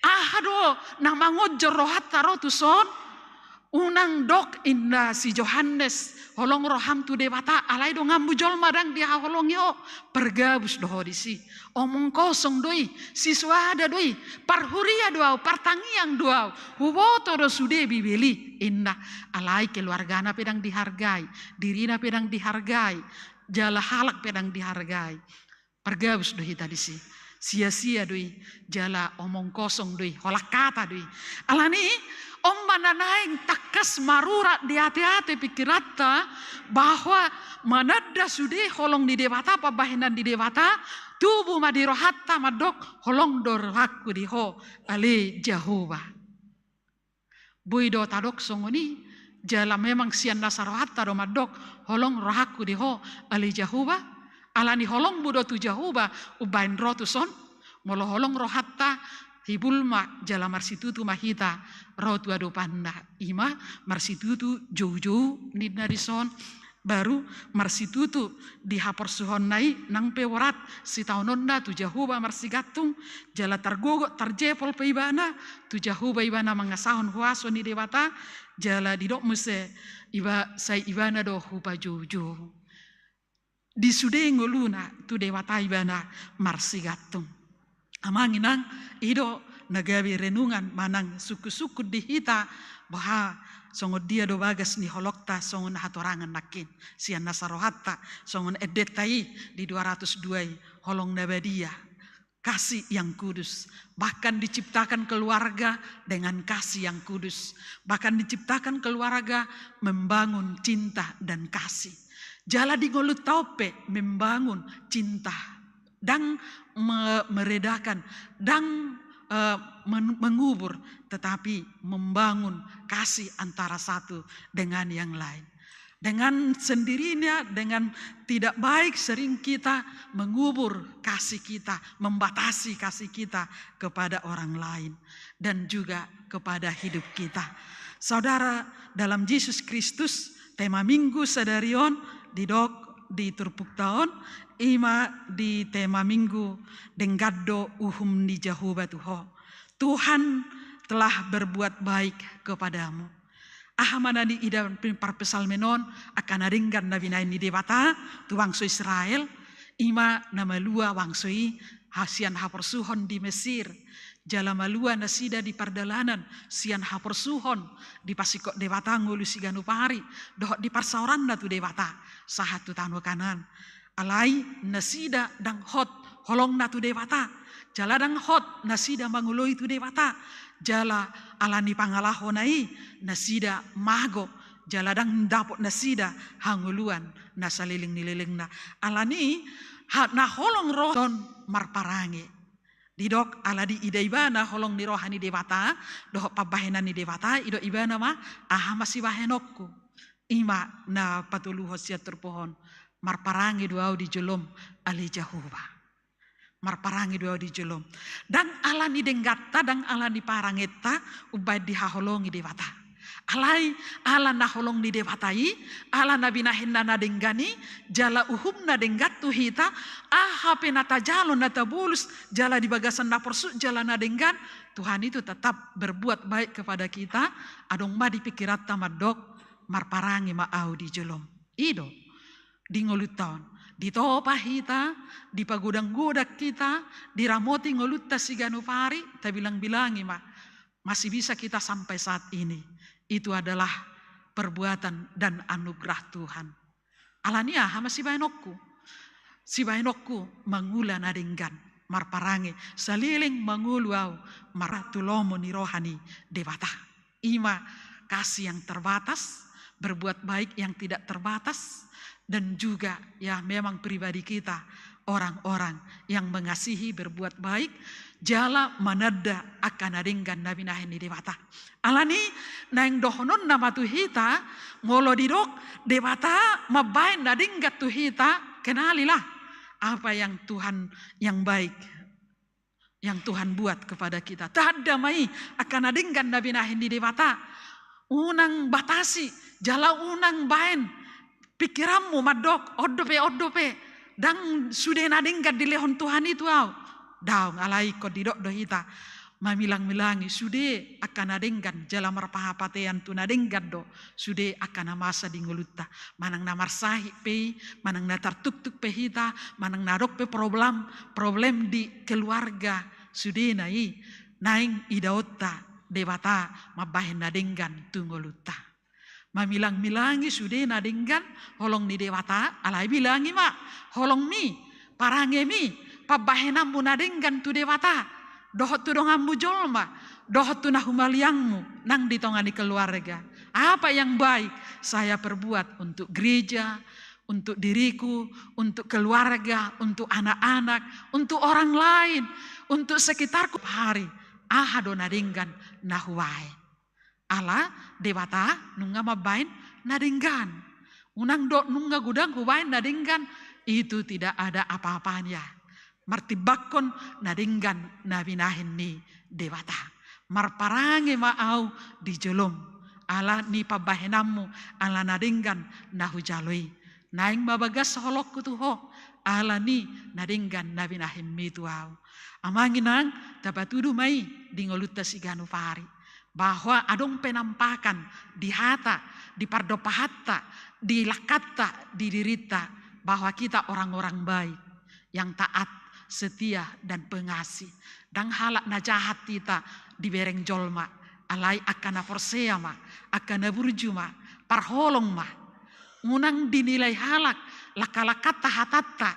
Aha do na mangonjor rohanta ro tuson? Unang dok inna si Johannes, holong roham tu Debata, alai donganmu jolma ndang dihaholongi ho, pargabus do ho disi. Omong kosong do i, siswada do i, parhuria do au, partangiang do au, huboto do sude Bibel i, inna. Alai keluargana pe ndang dihargai, dirina pe ndang dihargai, jala halak pe ndang dihargai. Pargabus do hita disi. Sia-sia do i, jala omong kosong do i, holan hata do i. Alani, on ma na naeng tangkas marurat di ate-ate pingkiranta, bahwa mananda sude holong ni Debata, pambahenan ni Debata, tubu ma di rohanta mandok, holong do rohangku di ho, ale Jahowa. Boi do tadok songon i, jala memang sian nasa rohanta do mandok, holong rohangku di ho, ale Jahowa, alani holongmu do tu Jahowa, umbahen ro tuson, molo holong rohanta, hibul ma, jala marsitutu ma hita, ro tu adopanna, i ma, marsitutu, jou-jou, ninna dison, baru marsitutu di haporsuhonna i nang pe borat sitaononna tu Jahowa marsigantung, jala targogot tarjepol pe ibana, tu Jahowa ibana mangasahon huaso ni Debata, jala didok muse iba, sai ibana do hupajou-jou. Di sude ngoluna tu Debata ibana marsigantung. Amang inang, i do na gabe renungan manang sungkun-sungkun di hita, boha songon dia do bagas ni holongta songon hatorangan nangkin. Sian nasa rohanta, songon endenta i di dua ratus dua i, holong na badia. Kasih yang kudus. Bahkan diciptakan keluarga dengan kasih yang kudus. Bahkan diciptakan keluarga membangun cinta dan kasih. Jala di ngolunta on pe membangun cinta. Ndang me-, meredakan, ndang, eh, men-, mengubur, tetapi membangun kasih antara satu dengan yang lain. Dengan sendirinya, dengan tidak baik sering kita mengubur kasih kita, membatasi kasih kita kepada orang lain dan juga kepada hidup kita. Saudara, dalam Jesus Kristus, tema Minggu sadari on didok di turpukta on, i ma di tema Minggu, denggan do uhum ni Jahowa tu ho. Tuhan telah berbuat baik kepadamu. Aha ma na niida parpsalmen on, angka na denggan na binahen ni Debata tu bangso Israel, i ma na malua bangso i, ha-, sian haporsuhon di Mesir, jala malua nasida di pardalanan, sian haporsuhon dipasingkop Debata ngolu siganup ari, dohot di parsaoranna tu Debata, sahat tu tano Kanaan. Alai nasida ndang hot holongna tu Debata, jala ndang hot nasida mangoloi tu Debata, jala ala ni pangalahona i nasida mago, jala ndang dapot nasida hangoluan na saleleng ni lelengna. Alani ha-, na holong ro tuson marparange. Didok ala diida ibana holong ni roha ni Debata, dohot pambahenan ni Debata, didok ibana ma, aha ma sibahenonku. I ma na patoluhon sian turpuk on, marparange do au di jolom, ale Jahowa. Marparange do au di jolom. Ndang ala ni dengganta, ndang ala ni parangenta, umbahen dihaholongi Debata. Alai, ala na holong ni Debata i, ala na binahenna na denggan i, jala uhumna denggan tu hita, aha pe na tajalo na tabolus, jala di bagasan na porsuk, jala na denggan, Tuhan itu tetap berbuat baik kepada kita, adong ma di pingkiranta mandok, marparange ma au di jolom. I do, di ngolunta on. Ditopa hita, dipagodang-godang hita, diramoti ngolunta siganup ari, tabilang-bilangi ma. Masih bisa kita sampai saat ini. Itu adalah perbuatan dan anugerah Tuhan. Alani aha ma sibahenonku? Sibahenonku mangula na denggan. marparange, saleleng mangolu au martulomo ni roha ni Debata. Ima kasih yang terbatas, berbuat baik yang tidak terbatas, dan juga ya memang pribadi kita orang-orang yang mengasihi, berbuat baik, jala mananda angka na denggan na binahen ni Debata. Alani naeng dohononna ma tu hita, molo didok Debata mambahen na denggan tu hita, kenalilah apa yang Tuhan yang baik yang Tuhan buat kepada kita. Tanda ma i angka na denggan na binahen ni Debata. Unang batasi, jala unang baen pikiranmu mandok, on dope, on dope. Ndang sude na denggan dilehon Tuhan i tu au. Daong, alai ingkon didok do hita. Mamilang-milangi sude angka na denggan, jala marpahapatean tu na denggan do sude angka na masa di ngolunta. Manang na marsahit pe i, manang na tartuktuk pe hita, manang na adong pe problem, problem di keluarga, sudena i naeng idaonta Debata mambahen na denggan tu ngolunta. Mamilang-milangi sude na denggan holong ni Debata, alai bilangi ma holongmi, parangemi, pambahenanmu na denggan tu Debata, dohot tu donganmu jolma, dohot tu na humaliangmu nang di tonga ni keluarga. Apa yang baik saya perbuat untuk gereja, untuk diriku, untuk keluarga, untuk anak-anak, untuk orang lain, untuk sekitarku. Hari, aha do na denggan na hubahen? Ala Debata nunga mambahen na denggan. Unang do nunga godang hubahen na denggan, itu tidak ada apa-apanya. Martimbangkon na denggan na binahen ni Debata. Marparange ma au di jolom, ala ni pambahenanmu, ala na denggan na hujalo i. Naeng ma bagas holongku tu ho, ala ni na denggan na binahenmi tu au. Amang inang, tapatudu ma i di ngolunta siganup ari, bahwa adong penampakan di hata, di pardompahanta, di langkanta, di dirinta, bahwa kita orang-orang baik, yang taat, setia, dan pengasih. Ndang halak na jahat hita dibereng jolma, alai angka na porsea ma, angka na burju ma, parholong ma. Unang dinilai halak langka-langkanta, hatanta,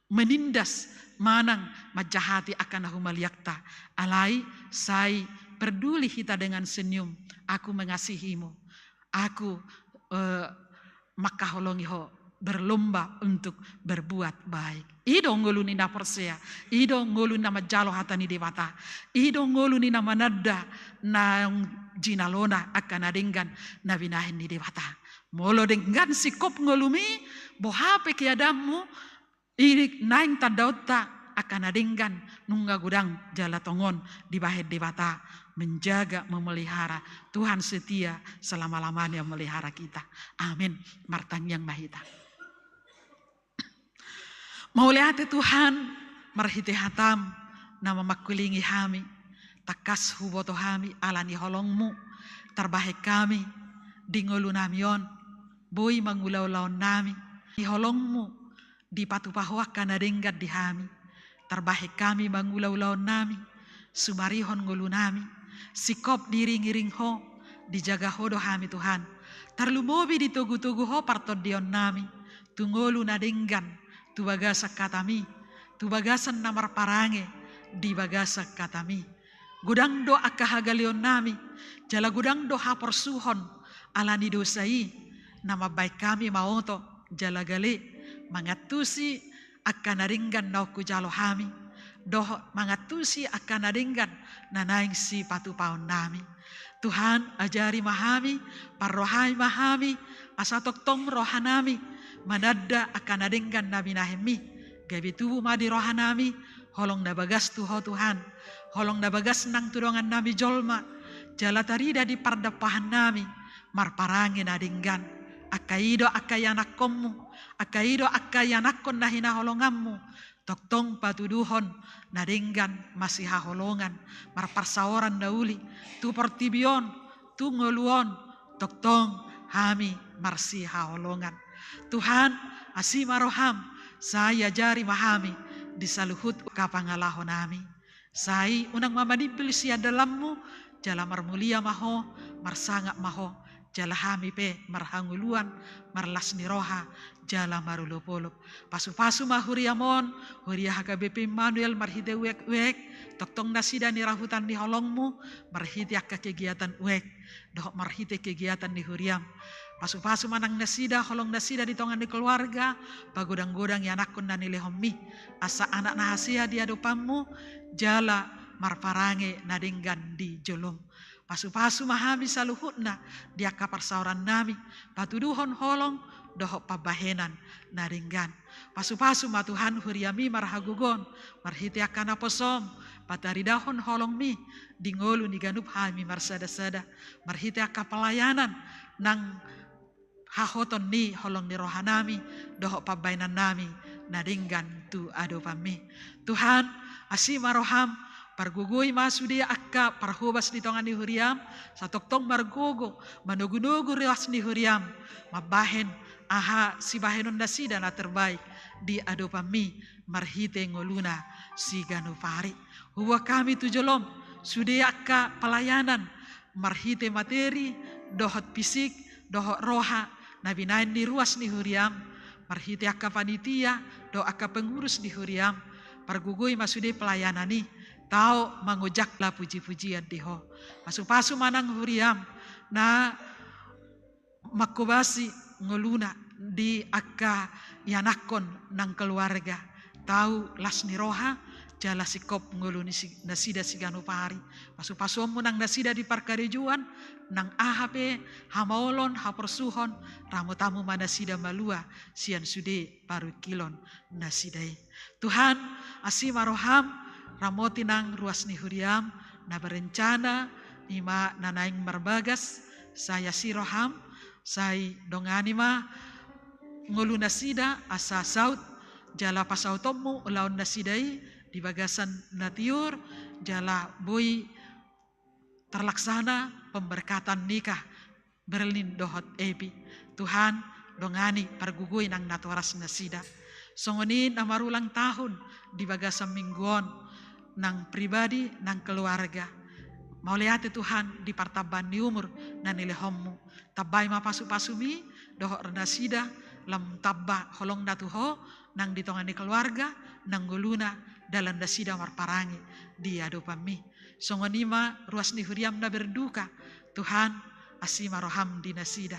menindas manang manjahati angka na humaliangta. Alai sai perduli hita dengan senyum. Aku mengasihimu. Aku, eh, mangkaholongi ho, berlomba untuk berbuat baik. I do ngolu ni na porsea, i do ngolu na manjalo hata ni Debata, i do ngolu ni na mananda naung jinalona angka na denggan na binahen ni Debata. Molo denggan singkop ngolumi, boha pe keadaanmu, i naeng tandaonta angka na denggan nunga godang jala tongon dibahen Debata, menjaga, memelihara. Tuhan setia selama-lamanya memelihara kita. Amin. Martangiang ma hita. Mauliate Tuhan, marhite hatam na mamangkulingi hami, tangkas huboto hami ala ni holongmu tarbahen hami di ngolunami on, boi mangulaulaonnami, di holongmu dipatupa ho angka na denggan di hami. Tarbahen hami mangulaulaonnami, sumarihon ngolunami, singkop diiringiring ho, dijaga ho do hami Tuhan. Tarlumobi ditogutogu ho partondionnami, tu ngolu na denggan, tu bagasan hatami, tu bagasan na marparange di bagasan hatami. Godang do angka hagaleonnami, jala godang do haporsuhon ala ni dosa i, na mambahen hami maoto jala gale mangantusi angka na denggan naung hujalo hami, dohot mangantusi angka na denggan na naeng sipatupaonnami. Tuhan, ajari ma hami, parrohai ma hami, asa tongtong rohanami mananda angka na denggan na binahenmi. Gabe tubu ma di rohanami holong na bagas tu ho Tuhan, holong na bagas nang tu dongannami jolma, jala tarida di pardompahannami marparange na denggan. Angka i do angka ianakkonmu, angka i do angka ianakkon na hinaholonganmu, tongtong patuduhon na denggan masihaholongan, marparsaoran na uli tu portibi on, tu ngolu on, tongtong hami marsihaholongan. Tuhan, asi ma roham, sai ajari ma hami di saluhut angka pangalahonami. Sai unang ma manimbil sian dalanmu, jala marmulia ma ho, marsangap ma ho, jala hami pe marhangoluan, marlas ni roha, jala marolopolop. Pasupasu ma huriam on, huria H K B P Immanuel marhite uek-uek, tongtong nasida nirahutan ni holongmu, marhite angka kegiatan uek, dohot marhite kegiatan ni huriam. Pasupasu ma nang nasida, holong nasida di tonga ni keluarga, pagodang-godang ianakkon na nilehonmi, asa anak na hasea di adopanmu, jala marparange na denggan di jolom. Pasupasu ma hami saluhutna di angka parsaorannami, patuduhon holong dohot pambahenan na denggan. Pasupasu ma Tuhan huriami marhagogoon, marhite angka naposom, pataridahon holongmi di ngolu ni ganup hami marsada-sada, marhite angka pelayanan nang hahoton ni holong ni rohanami dohot pambahenannami na denggan tu adopanmi. Tuhan, asi ma roham, pargogoi ma sude angka parhobas di tonga ni huriam, satongtong margogo, manogu-nogu ruas ni huriam, mambahen aha sibahenon nasida na terbaik di adopanmi marhite ngoluna siganup ari. Huboan hami tu jolom sude angka pelayanan, marhite materi, dohot fisik, dohot roha, na binahen ni ruas ni huriam, marhite angka panitia, dohot angka pengurus di huriam, pargogoi ma sude pelayanan i, tau mangojak la puji-pujian di ho. Pasupasu ma nang huriam, na mangkobasi ngoluna di angka ianakkon nang keluarga, tau las ni roha, jala singkop ngolu ni si-, nasida siganup ari. Pasu-pasuonmu nang nasida di parkarejoan, nang aha pe hamaolon, haporsuhon, ramotanmu ma nasida malua sian sude parungkilon nasida i. Tuhan, asi ma roham, ramoti nang ruas ni huriam na berencana, ima na naeng marbagas, sai asi roham, sai dongani ma ngolu nasida asa saut jala pasautonmu ulaon nasida i di bagasan na tiur, jala boi terlaksana pemberkatan nikah Berlin dohot Epi. Tuhan, dongani, pargogoi nang natoras nasida. Songon i na marulang tahun di bagasan minggu on, nang pribadi, nang keluarga. Mauliate Tuhan di partambaan ni umur na nilehonmu. Tambai ma pasu-pasumi dohot nasida, lam tamba holongna tu ho, nang di tonga ni keluarga, nang ngoluna, dalan nasida marparange di adopanmi. Songon i ma ruas ni huriam na berduka, Tuhan, asi ma roham di nasida.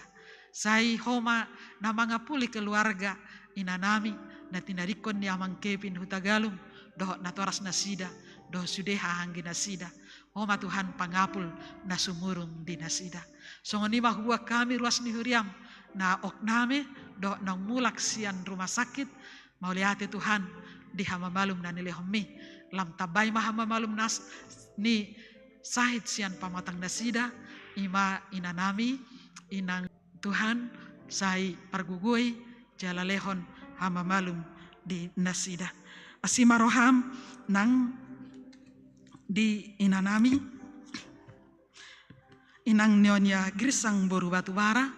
Sai ho ma na mangapuli keluarga inanami, na tinadingkon ni amang Kevin Hutagalung, dohot natoras nasida, dohot sude hahaanggi nasida. Ho ma Tuhan pangapul na sumurung di nasida. Songon i ma huboan hami ruas ni huriam, na okname, dohot naung mulak sian rumah sakit, mauliate Tuhan, di hamamalum na nilehonmi. Lam tambai ma hamamalum nas-, ni sahit sian pamatang nasida, ima inanami, inang Tuhan, sai pargogoi, jala lehon hamamalum di nasida. Asi ma roham nang di inanami, Inang Nyonya Girsang boru Batubara,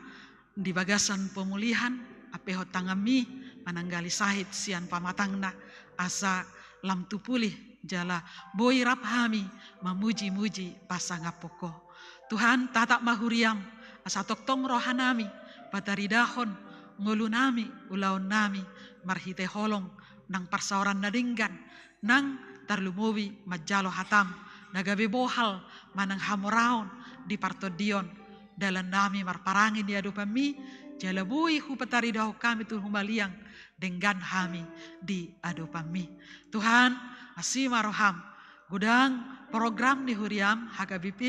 di bagasan pemulihan, ampehon tanganmi mananggali sahit sian pamatangna, asa lam tu pulih jala boi rap hami mamuji-muji pasangaphon ho. Tuhan, tatap ma huriam, asa tongtong rohanami pataridahon ngolunami, ulaonnami, marhite holong nang parsaoran na denggan, nang tarlumobi manjalo hatam, na gabe bohal manang hamoraon di partondion, dalannami marparange di adopanmi, jala boi hupataridahon hami tu humaliang denggan hami di adopanmi. Tuhan, asi ma roham, godang program ni huriam H K B P,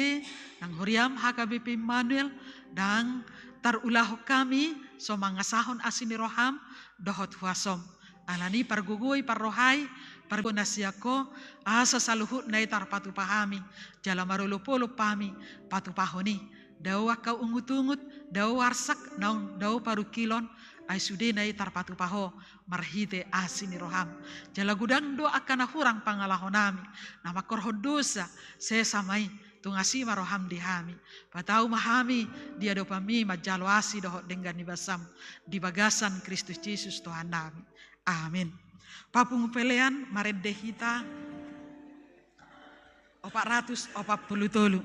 nang huriam H K B P Immanuel, ndang tarulahon hami so mangasahon asi ni roham dohot huasom. Alani i pargogoi, parrohai, pargogoi na sian ho, asa saluhutna i tarpatupa hami, jala marolopolop hami patupahon i. Dao angka ungut-ungut, dao arsak, naung dao parungkilon, ai sudena i tarpatupa ho marhite asi ni roham. Jala godang do angka na hurang pangalahonami, na mangkorhon dosa, sesa ma i, tung asi ma roham di hami. Patau ma hami di adopanmi manjalo asi dohot denggan ni basam, di bagasan Kristus Jesus Tuhannami. Amin. Papungu pelean, marende hita opat ratus opat pulu tolu.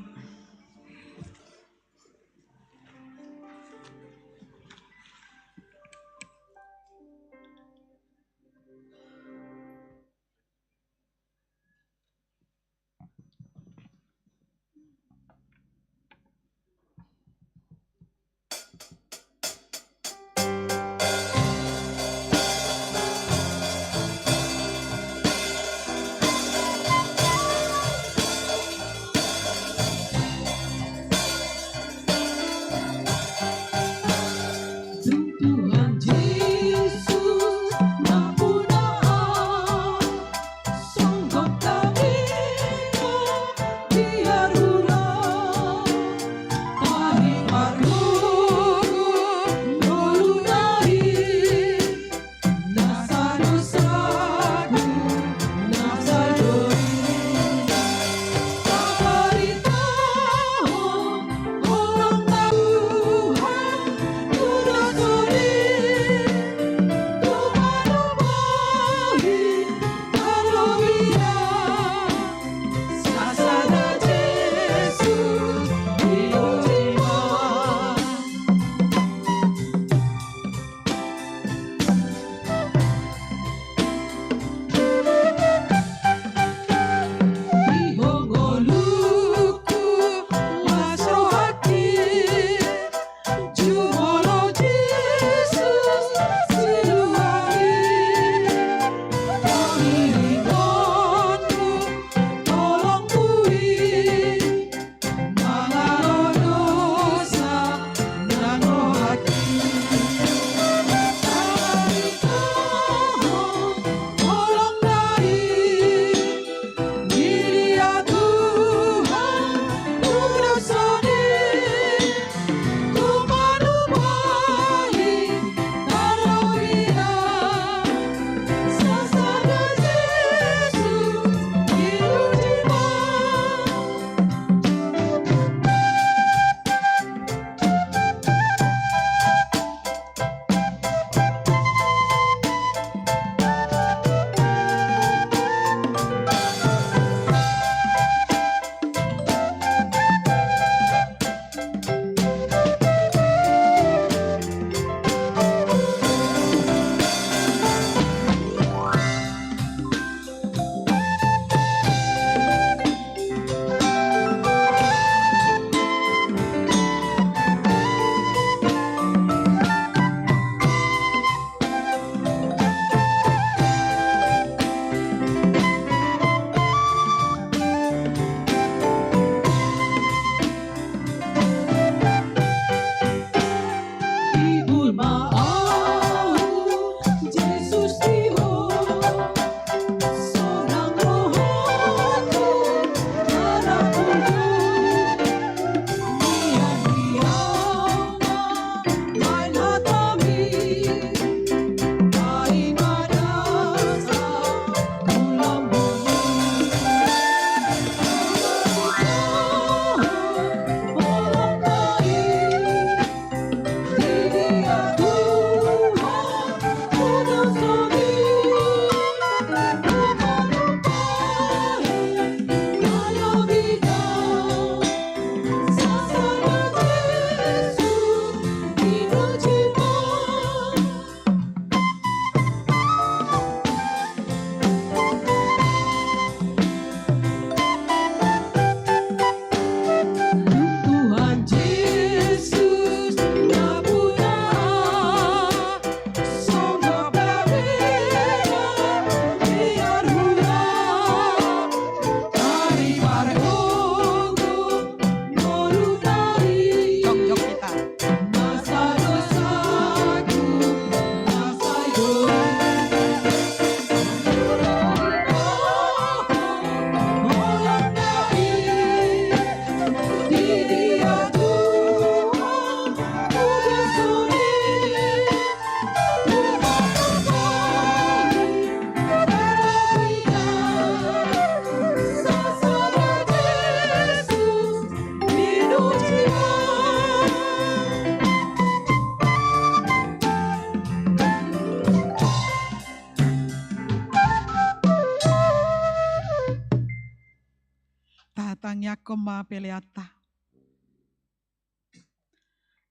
ma peleanta.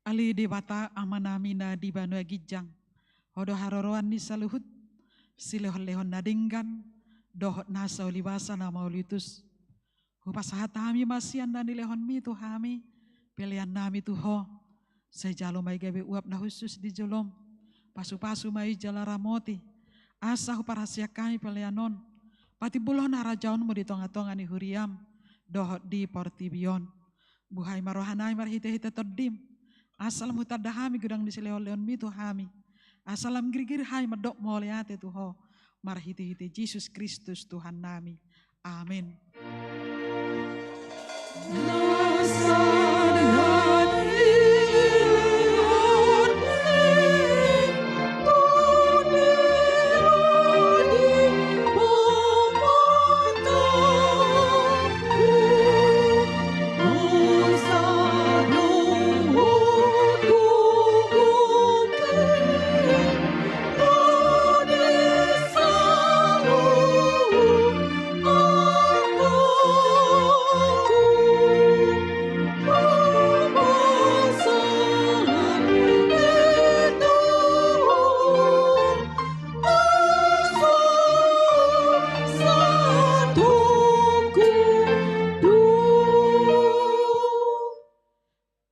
Ale Debata Amanami na di banua ginjang, Ho do haroroan ni saluhut silehonlehon na denggan dohot nasa ulibasa na mauliutus. Hupasahat hami ma sian na nilehonmi tu hami peleannami tu Ho. Sai jalo ma i gabe uap na hushus di jolom. Pasupasu ma i jala ramoti, asa huparhaseang hami pelean on patimbulhon harajaonmu di tongatonga ni huriam dohot di portibi on. Buhai ma rohanami marhitehite Tondim, asa lam hutanda hami godang ni silehonlehonmi tu hami, asa lam girgir hami mandok mauliate tu Ho marhitehite Jesus Kristus Tuhannami. Amen.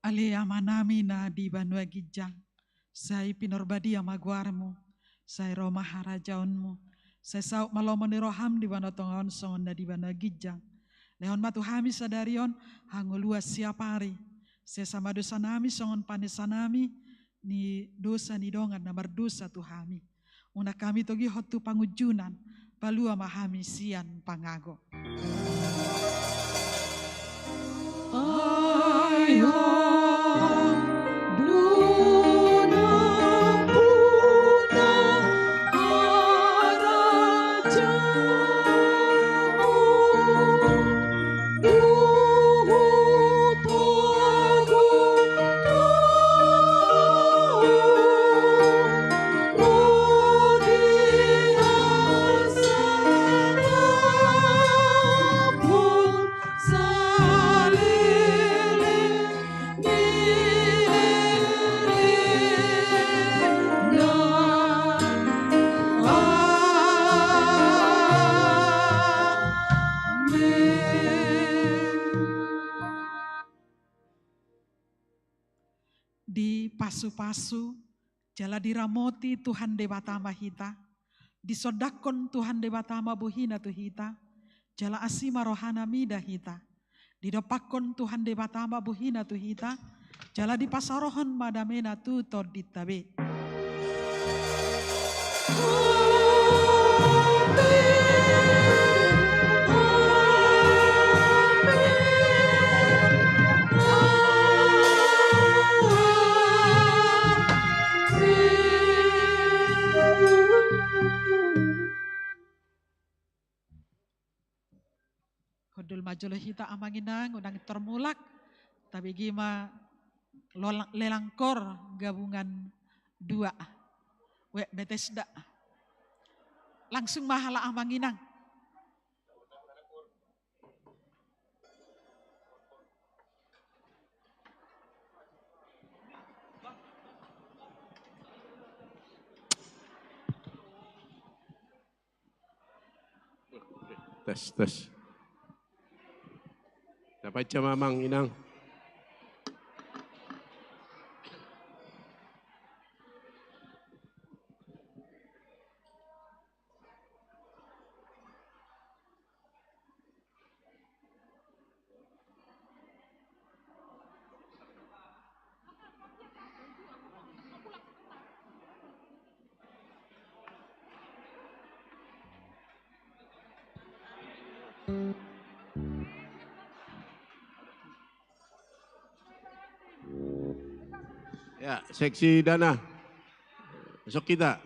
Ale Amanami na di banua ginjang, sai pinarbadia ma goarmu, sai ro ma harajaonmu, sai saut ma lomo ni roham di banua tonga on songon na di banua ginjang. Lehon ma tu hami sadari on hangoluan siapari, sesa ma dosanami songon panesanami ni dosa ni dongan na mardosa tu hami. Unang hami togihon tu pangunjunan, palua ma hami sian pangago. Dipasupasu jala diramoti Tuhan Debata ma hita. Disondangkon Tuhan Debata ma bohina tu hita, jala asi ma rohana mida hita. Didompakkon Tuhan Debata ma bohina tu hita, jala dipasaorhon ma damena tu tondinta be. Hundul ma jolo hita amang inang, unang tormulak, tabege ma lolang-, lelangkor gabungan dua. Wek Betesda. Langsung ma halak amang inang. Tes, tes. Dapat jam amang inang. Ya, seksi dana. Masuk kita.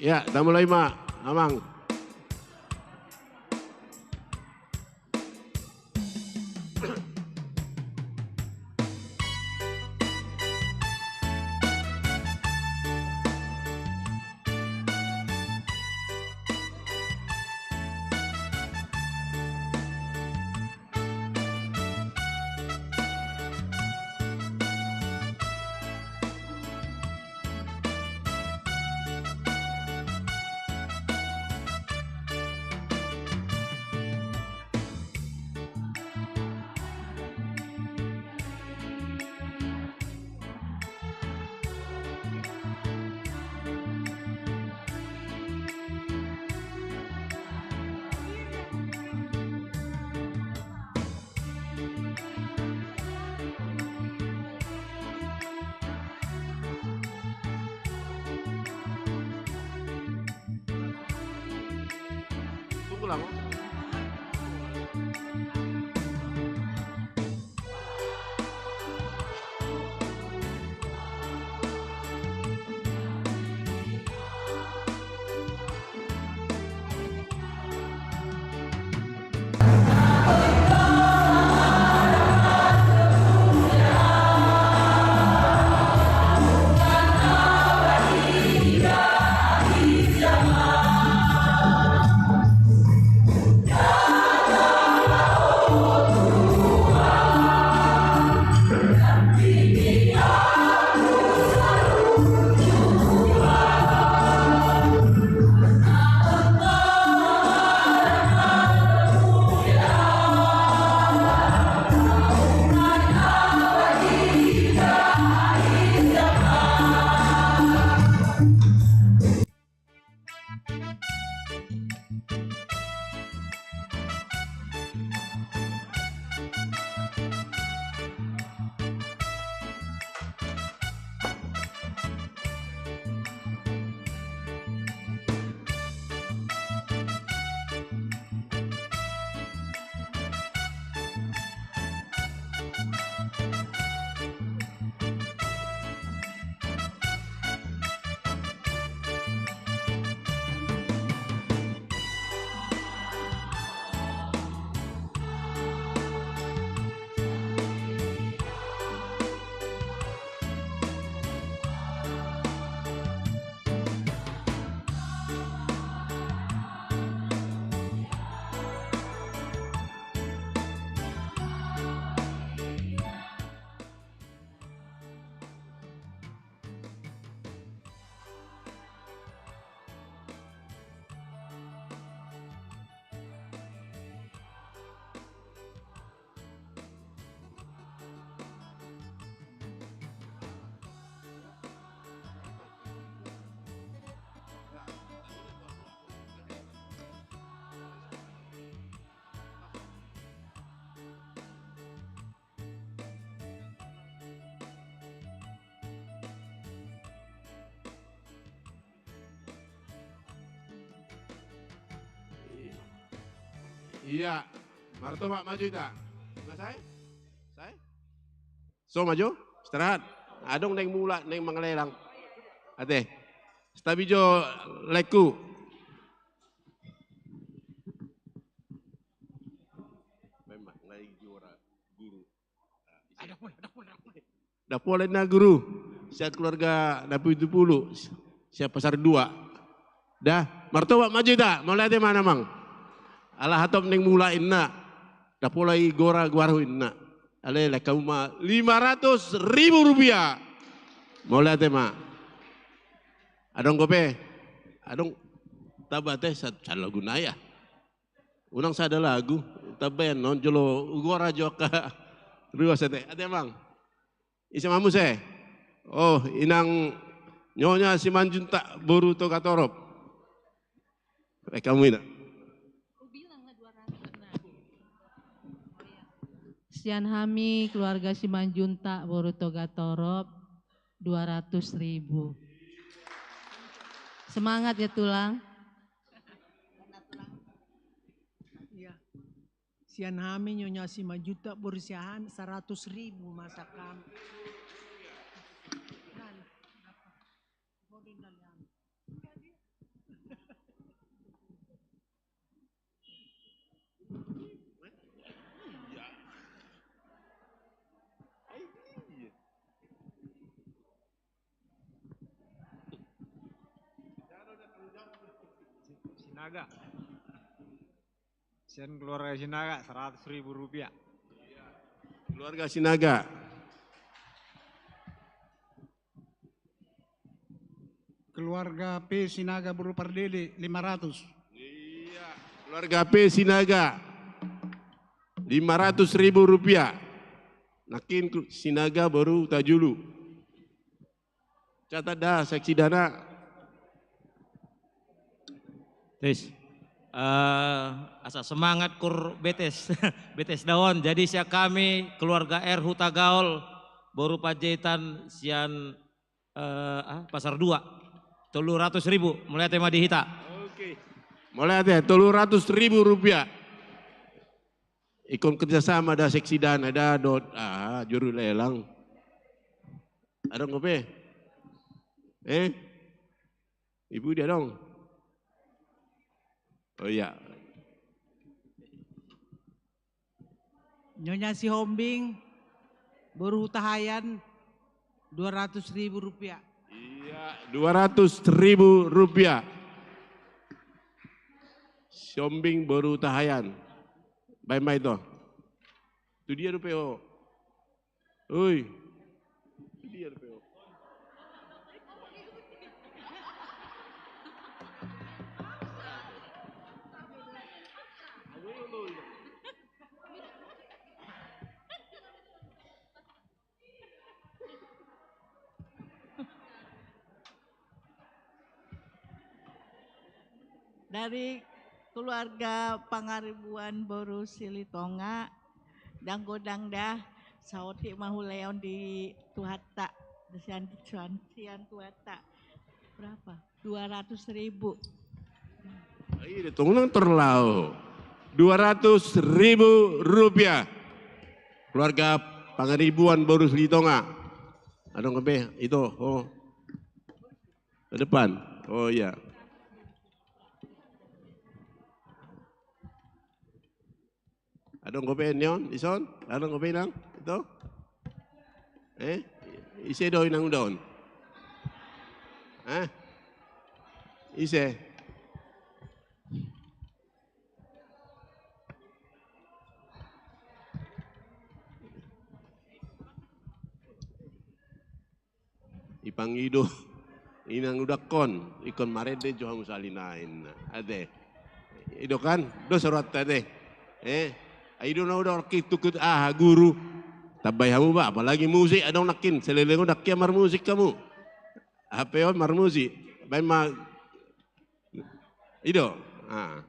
Ya, tamulai ma, Amang. Tunggu lah, Bang. Ia, martopak ma jo hita. Nga sae? Sae? So ma jo? Istirahat. Adong naeng mulak, naeng mangalelang. Ate. Stabi jo laengku. Memang, ngai juara guru. Ada pun, ada pun, ada pun. Dapola inna guru, sian keluarga na pitu pulu, sian pasar dua. Da, martopak ma jo hita, mauliate ma amang. Ala hatop naeng mulak inna. Dapola i gora goarhu inna. Ale, laengku ma lima ratus ribu rupiah. Mauliate ma. Adong dope, adong tamba ate sa-, sala guna ya. Unang sada lagu, tamba annon jolo hugora jo angka ruas ate. Ate amang. Ise ma muse? Oh, inang Nyonya Simanjuntak boru Togatorop. Baik, hamu ina. Sian hami keluarga Simanjuntak boru Togatorop, dua ratus ribu. Semangat ya, Tulang. Sian hami Nyonya Simanjuntak boru Siahaan, saratus ribu ma sian hami. Sinaga. Sian keluarga Sinaga, seratus ribu rupiah. Keluarga Sinaga. Keluarga P Sinaga boru Pardede, lima ratus. Iya, keluarga P Sinaga, lima ratus ribu rupiah. Nangkin kelu-, Sinaga boru Hutajulu. Catat da, Seksi Dana. Tes. Eh, asa semangat kur betes. Betes daon. Jadi sian hami keluarga R Hutagaol, boru Panjaitan sian, eh, ah, Pasar Dua. Tolu ratus ribu. Mauliate ma di hita. Oke. Mauliate, tolu ratus ribu rupiah. Ingkon kerjasama da Seksi Dana, da dohot, ah, juru lelang. Adong dope? Eh? Ibu dia dong? Oh iya. Nyonya Sihombing, boru Hutahaean, dua ratus ribu rupiah. Iya, dua ratus ribu rupiah. Sihombing boru Hutahaean. Baen ma ito. Tu dia dope ho. Oi. Tu dia dope ho. Dari keluarga Pangaribuan boru Silitonga, dang godang da, saotik ma hulehon di Tuhanta, sian, sian, sian Tuhanta. Berapa? Dua ratus ribu. Iya, tong nang terlalu. Dua ratus ribu rupiah. Keluarga Pangaribuan boru Silitonga. Adong dope ito, oh. Ke depan. Oh iya. Adong dope nion, ison? Adong dope inang? Ito? Eh? Ise do inang da on? Eh? Ise? Ipangido inang udangkon, ingkon marende jo hamu sahali nai. Ate. Ido kan? Dos rohanta ate. Eh? Ai do na udang nangkin tukut aha guru. Tambai hamu ba, apalagi musik, adong nangkin. Seleleng on nangkin marmusik hamu. Hape on marmusik. Baen ma. Ido. Ah.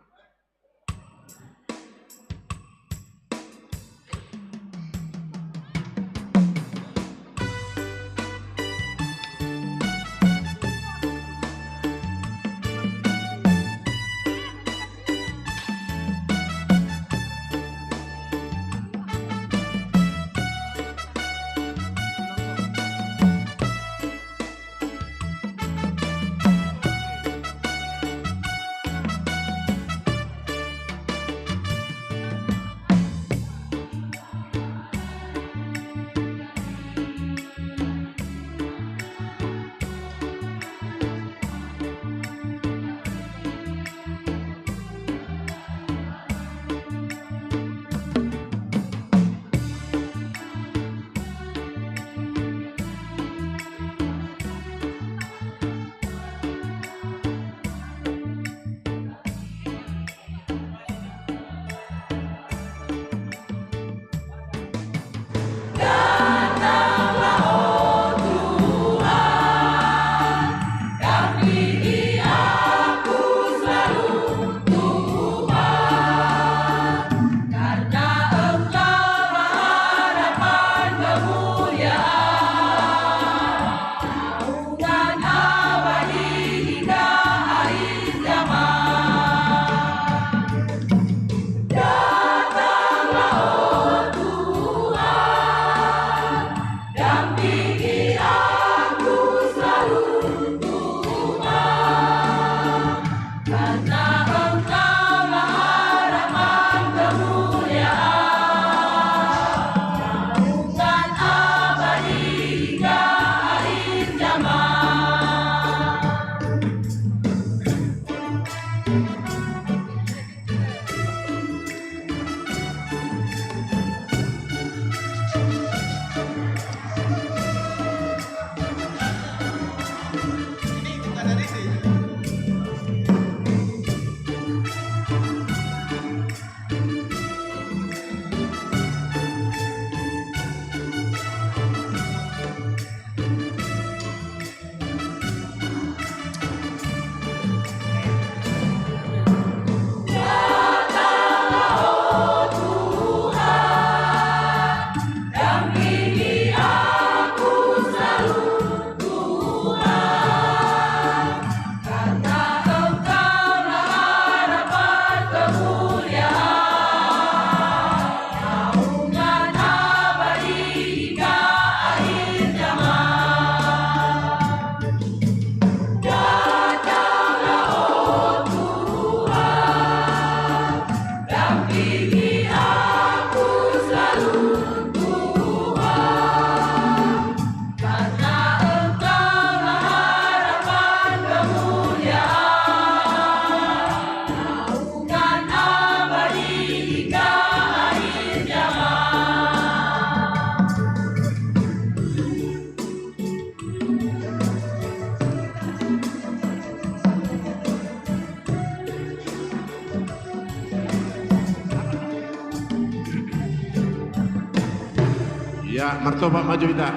Ya, martopak ma jo hita.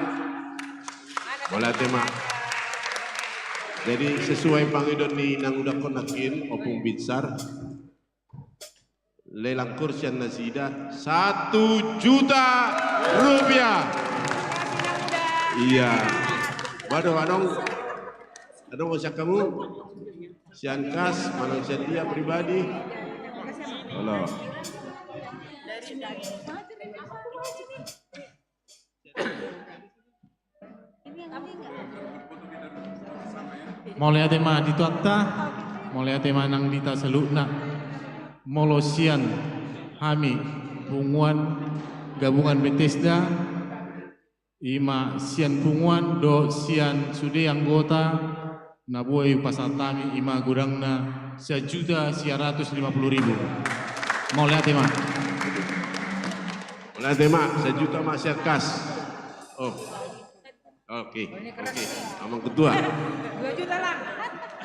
Mauliate ma. Jadi sesuai pangidoan ni naeng hudakkon nangkin, Ompung Binsar, lelang kur sian nasida satu juta rupiah. Iya. Waduh, adong, adong sian hamu? Sian kas, manang sian dia pribadi? Olo. Mauliate ma di Tuhanta, mauliate ma nang di hita saluhutna. Molo sian hami punguan gabungan Bethesda, ima sian punguan dohot sian sude anggota na boi hupasahat hami, ima godangna sajuta sia ratus lima puluh ribu. Mauliate ma. Mauliate ma, sajuta ma sian kas. Oh. Oke, oke. Amang Ketua. Dua juta, Lang.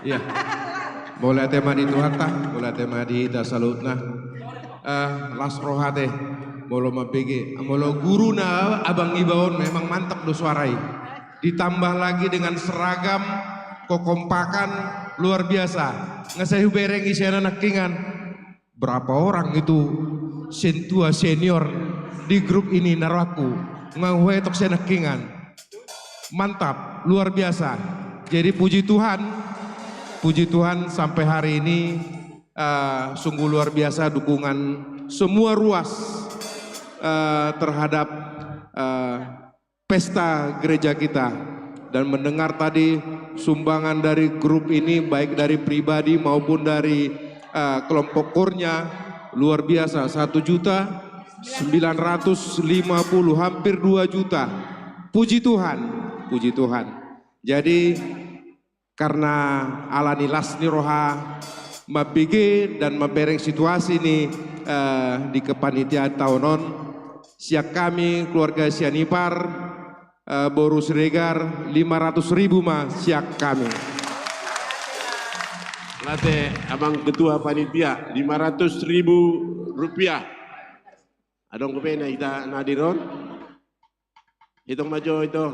Iya. Mauliate ma di Tuhanta, mauliate ma di hita saluhutna. Eh, las roha te. Molo mambege, molo guruna Abang Iba on memang mantap do suara i. Ditambah lagi dengan seragam, kekompakan, luar biasa. Nga sai hubereng i sian na nangkingan. Berapa orang itu sintua senior di grup ini na rohangku, nga huetok sian nangkingan. Mantap, luar biasa. Jadi puji Tuhan, puji Tuhan sampai hari ini, eh, sungguh luar biasa dukungan semua ruas, eh, terhadap, eh, pesta gereja kita, dan mendengar tadi sumbangan dari grup ini, baik dari pribadi maupun dari, eh, kelompok kurnya, luar biasa, satu juta sembilan ratus lima puluh, hampir dua juta. Puji Tuhan, puji Tuhan. Jadi, karna ala ni las ni roha mambege dan mambereng situasi ni, eh, di kepanitiaan taon on, sian hami keluarga Sianipar, eh, boru Siregar, lima ratus ribu ma sian hami. Mauliate, Amang Ketua Panitia, lima ratus ribu rupiah. Adong dope na hita na hadir on? Itong ma jo ito.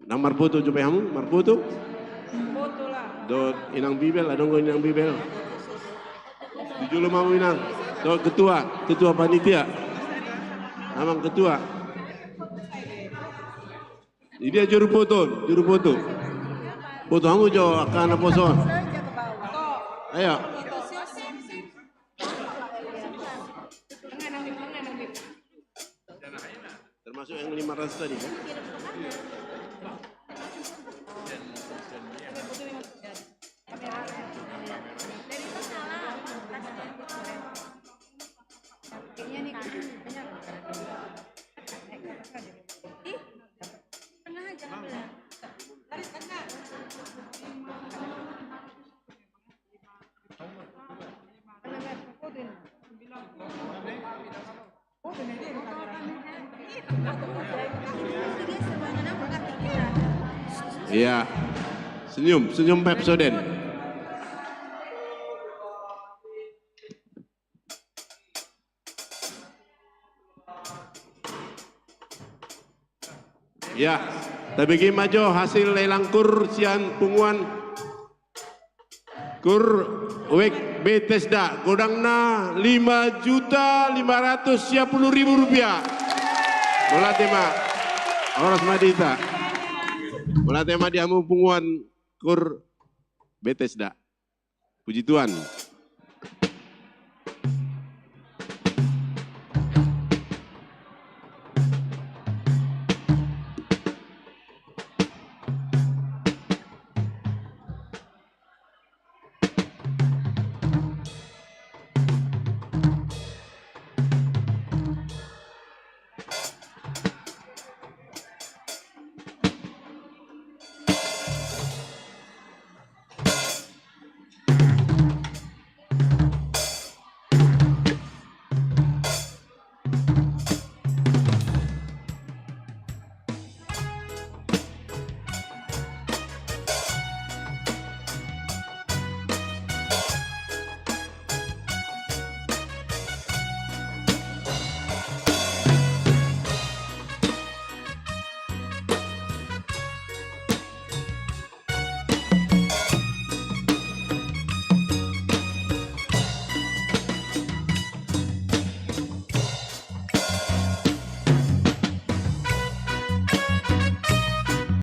Nang marfoto jo pe hamu, marfoto. Dohot Inang Bibel, adong do Inang Bibel? Di jolo ma hamu, Inang. Dohot Ketua, Ketua Panitia. Amang Ketua. Idia juru foto, juru foto. Foto hamu jo angka naposo on. Ayo. Termasuk yang lima ratus tadi, kan? Iya. Senyum, senyum Pepsodent. Ya, tabege ma jo hasil lelang kur sian punguan kur Wijk Bethesda, godangna lima juta lima ratus sia puluh ribu rupiah. Mauliate ma. Horas ma di hita. Mauliate ma di hamu punguan kur Bethesda. Puji Tuhan.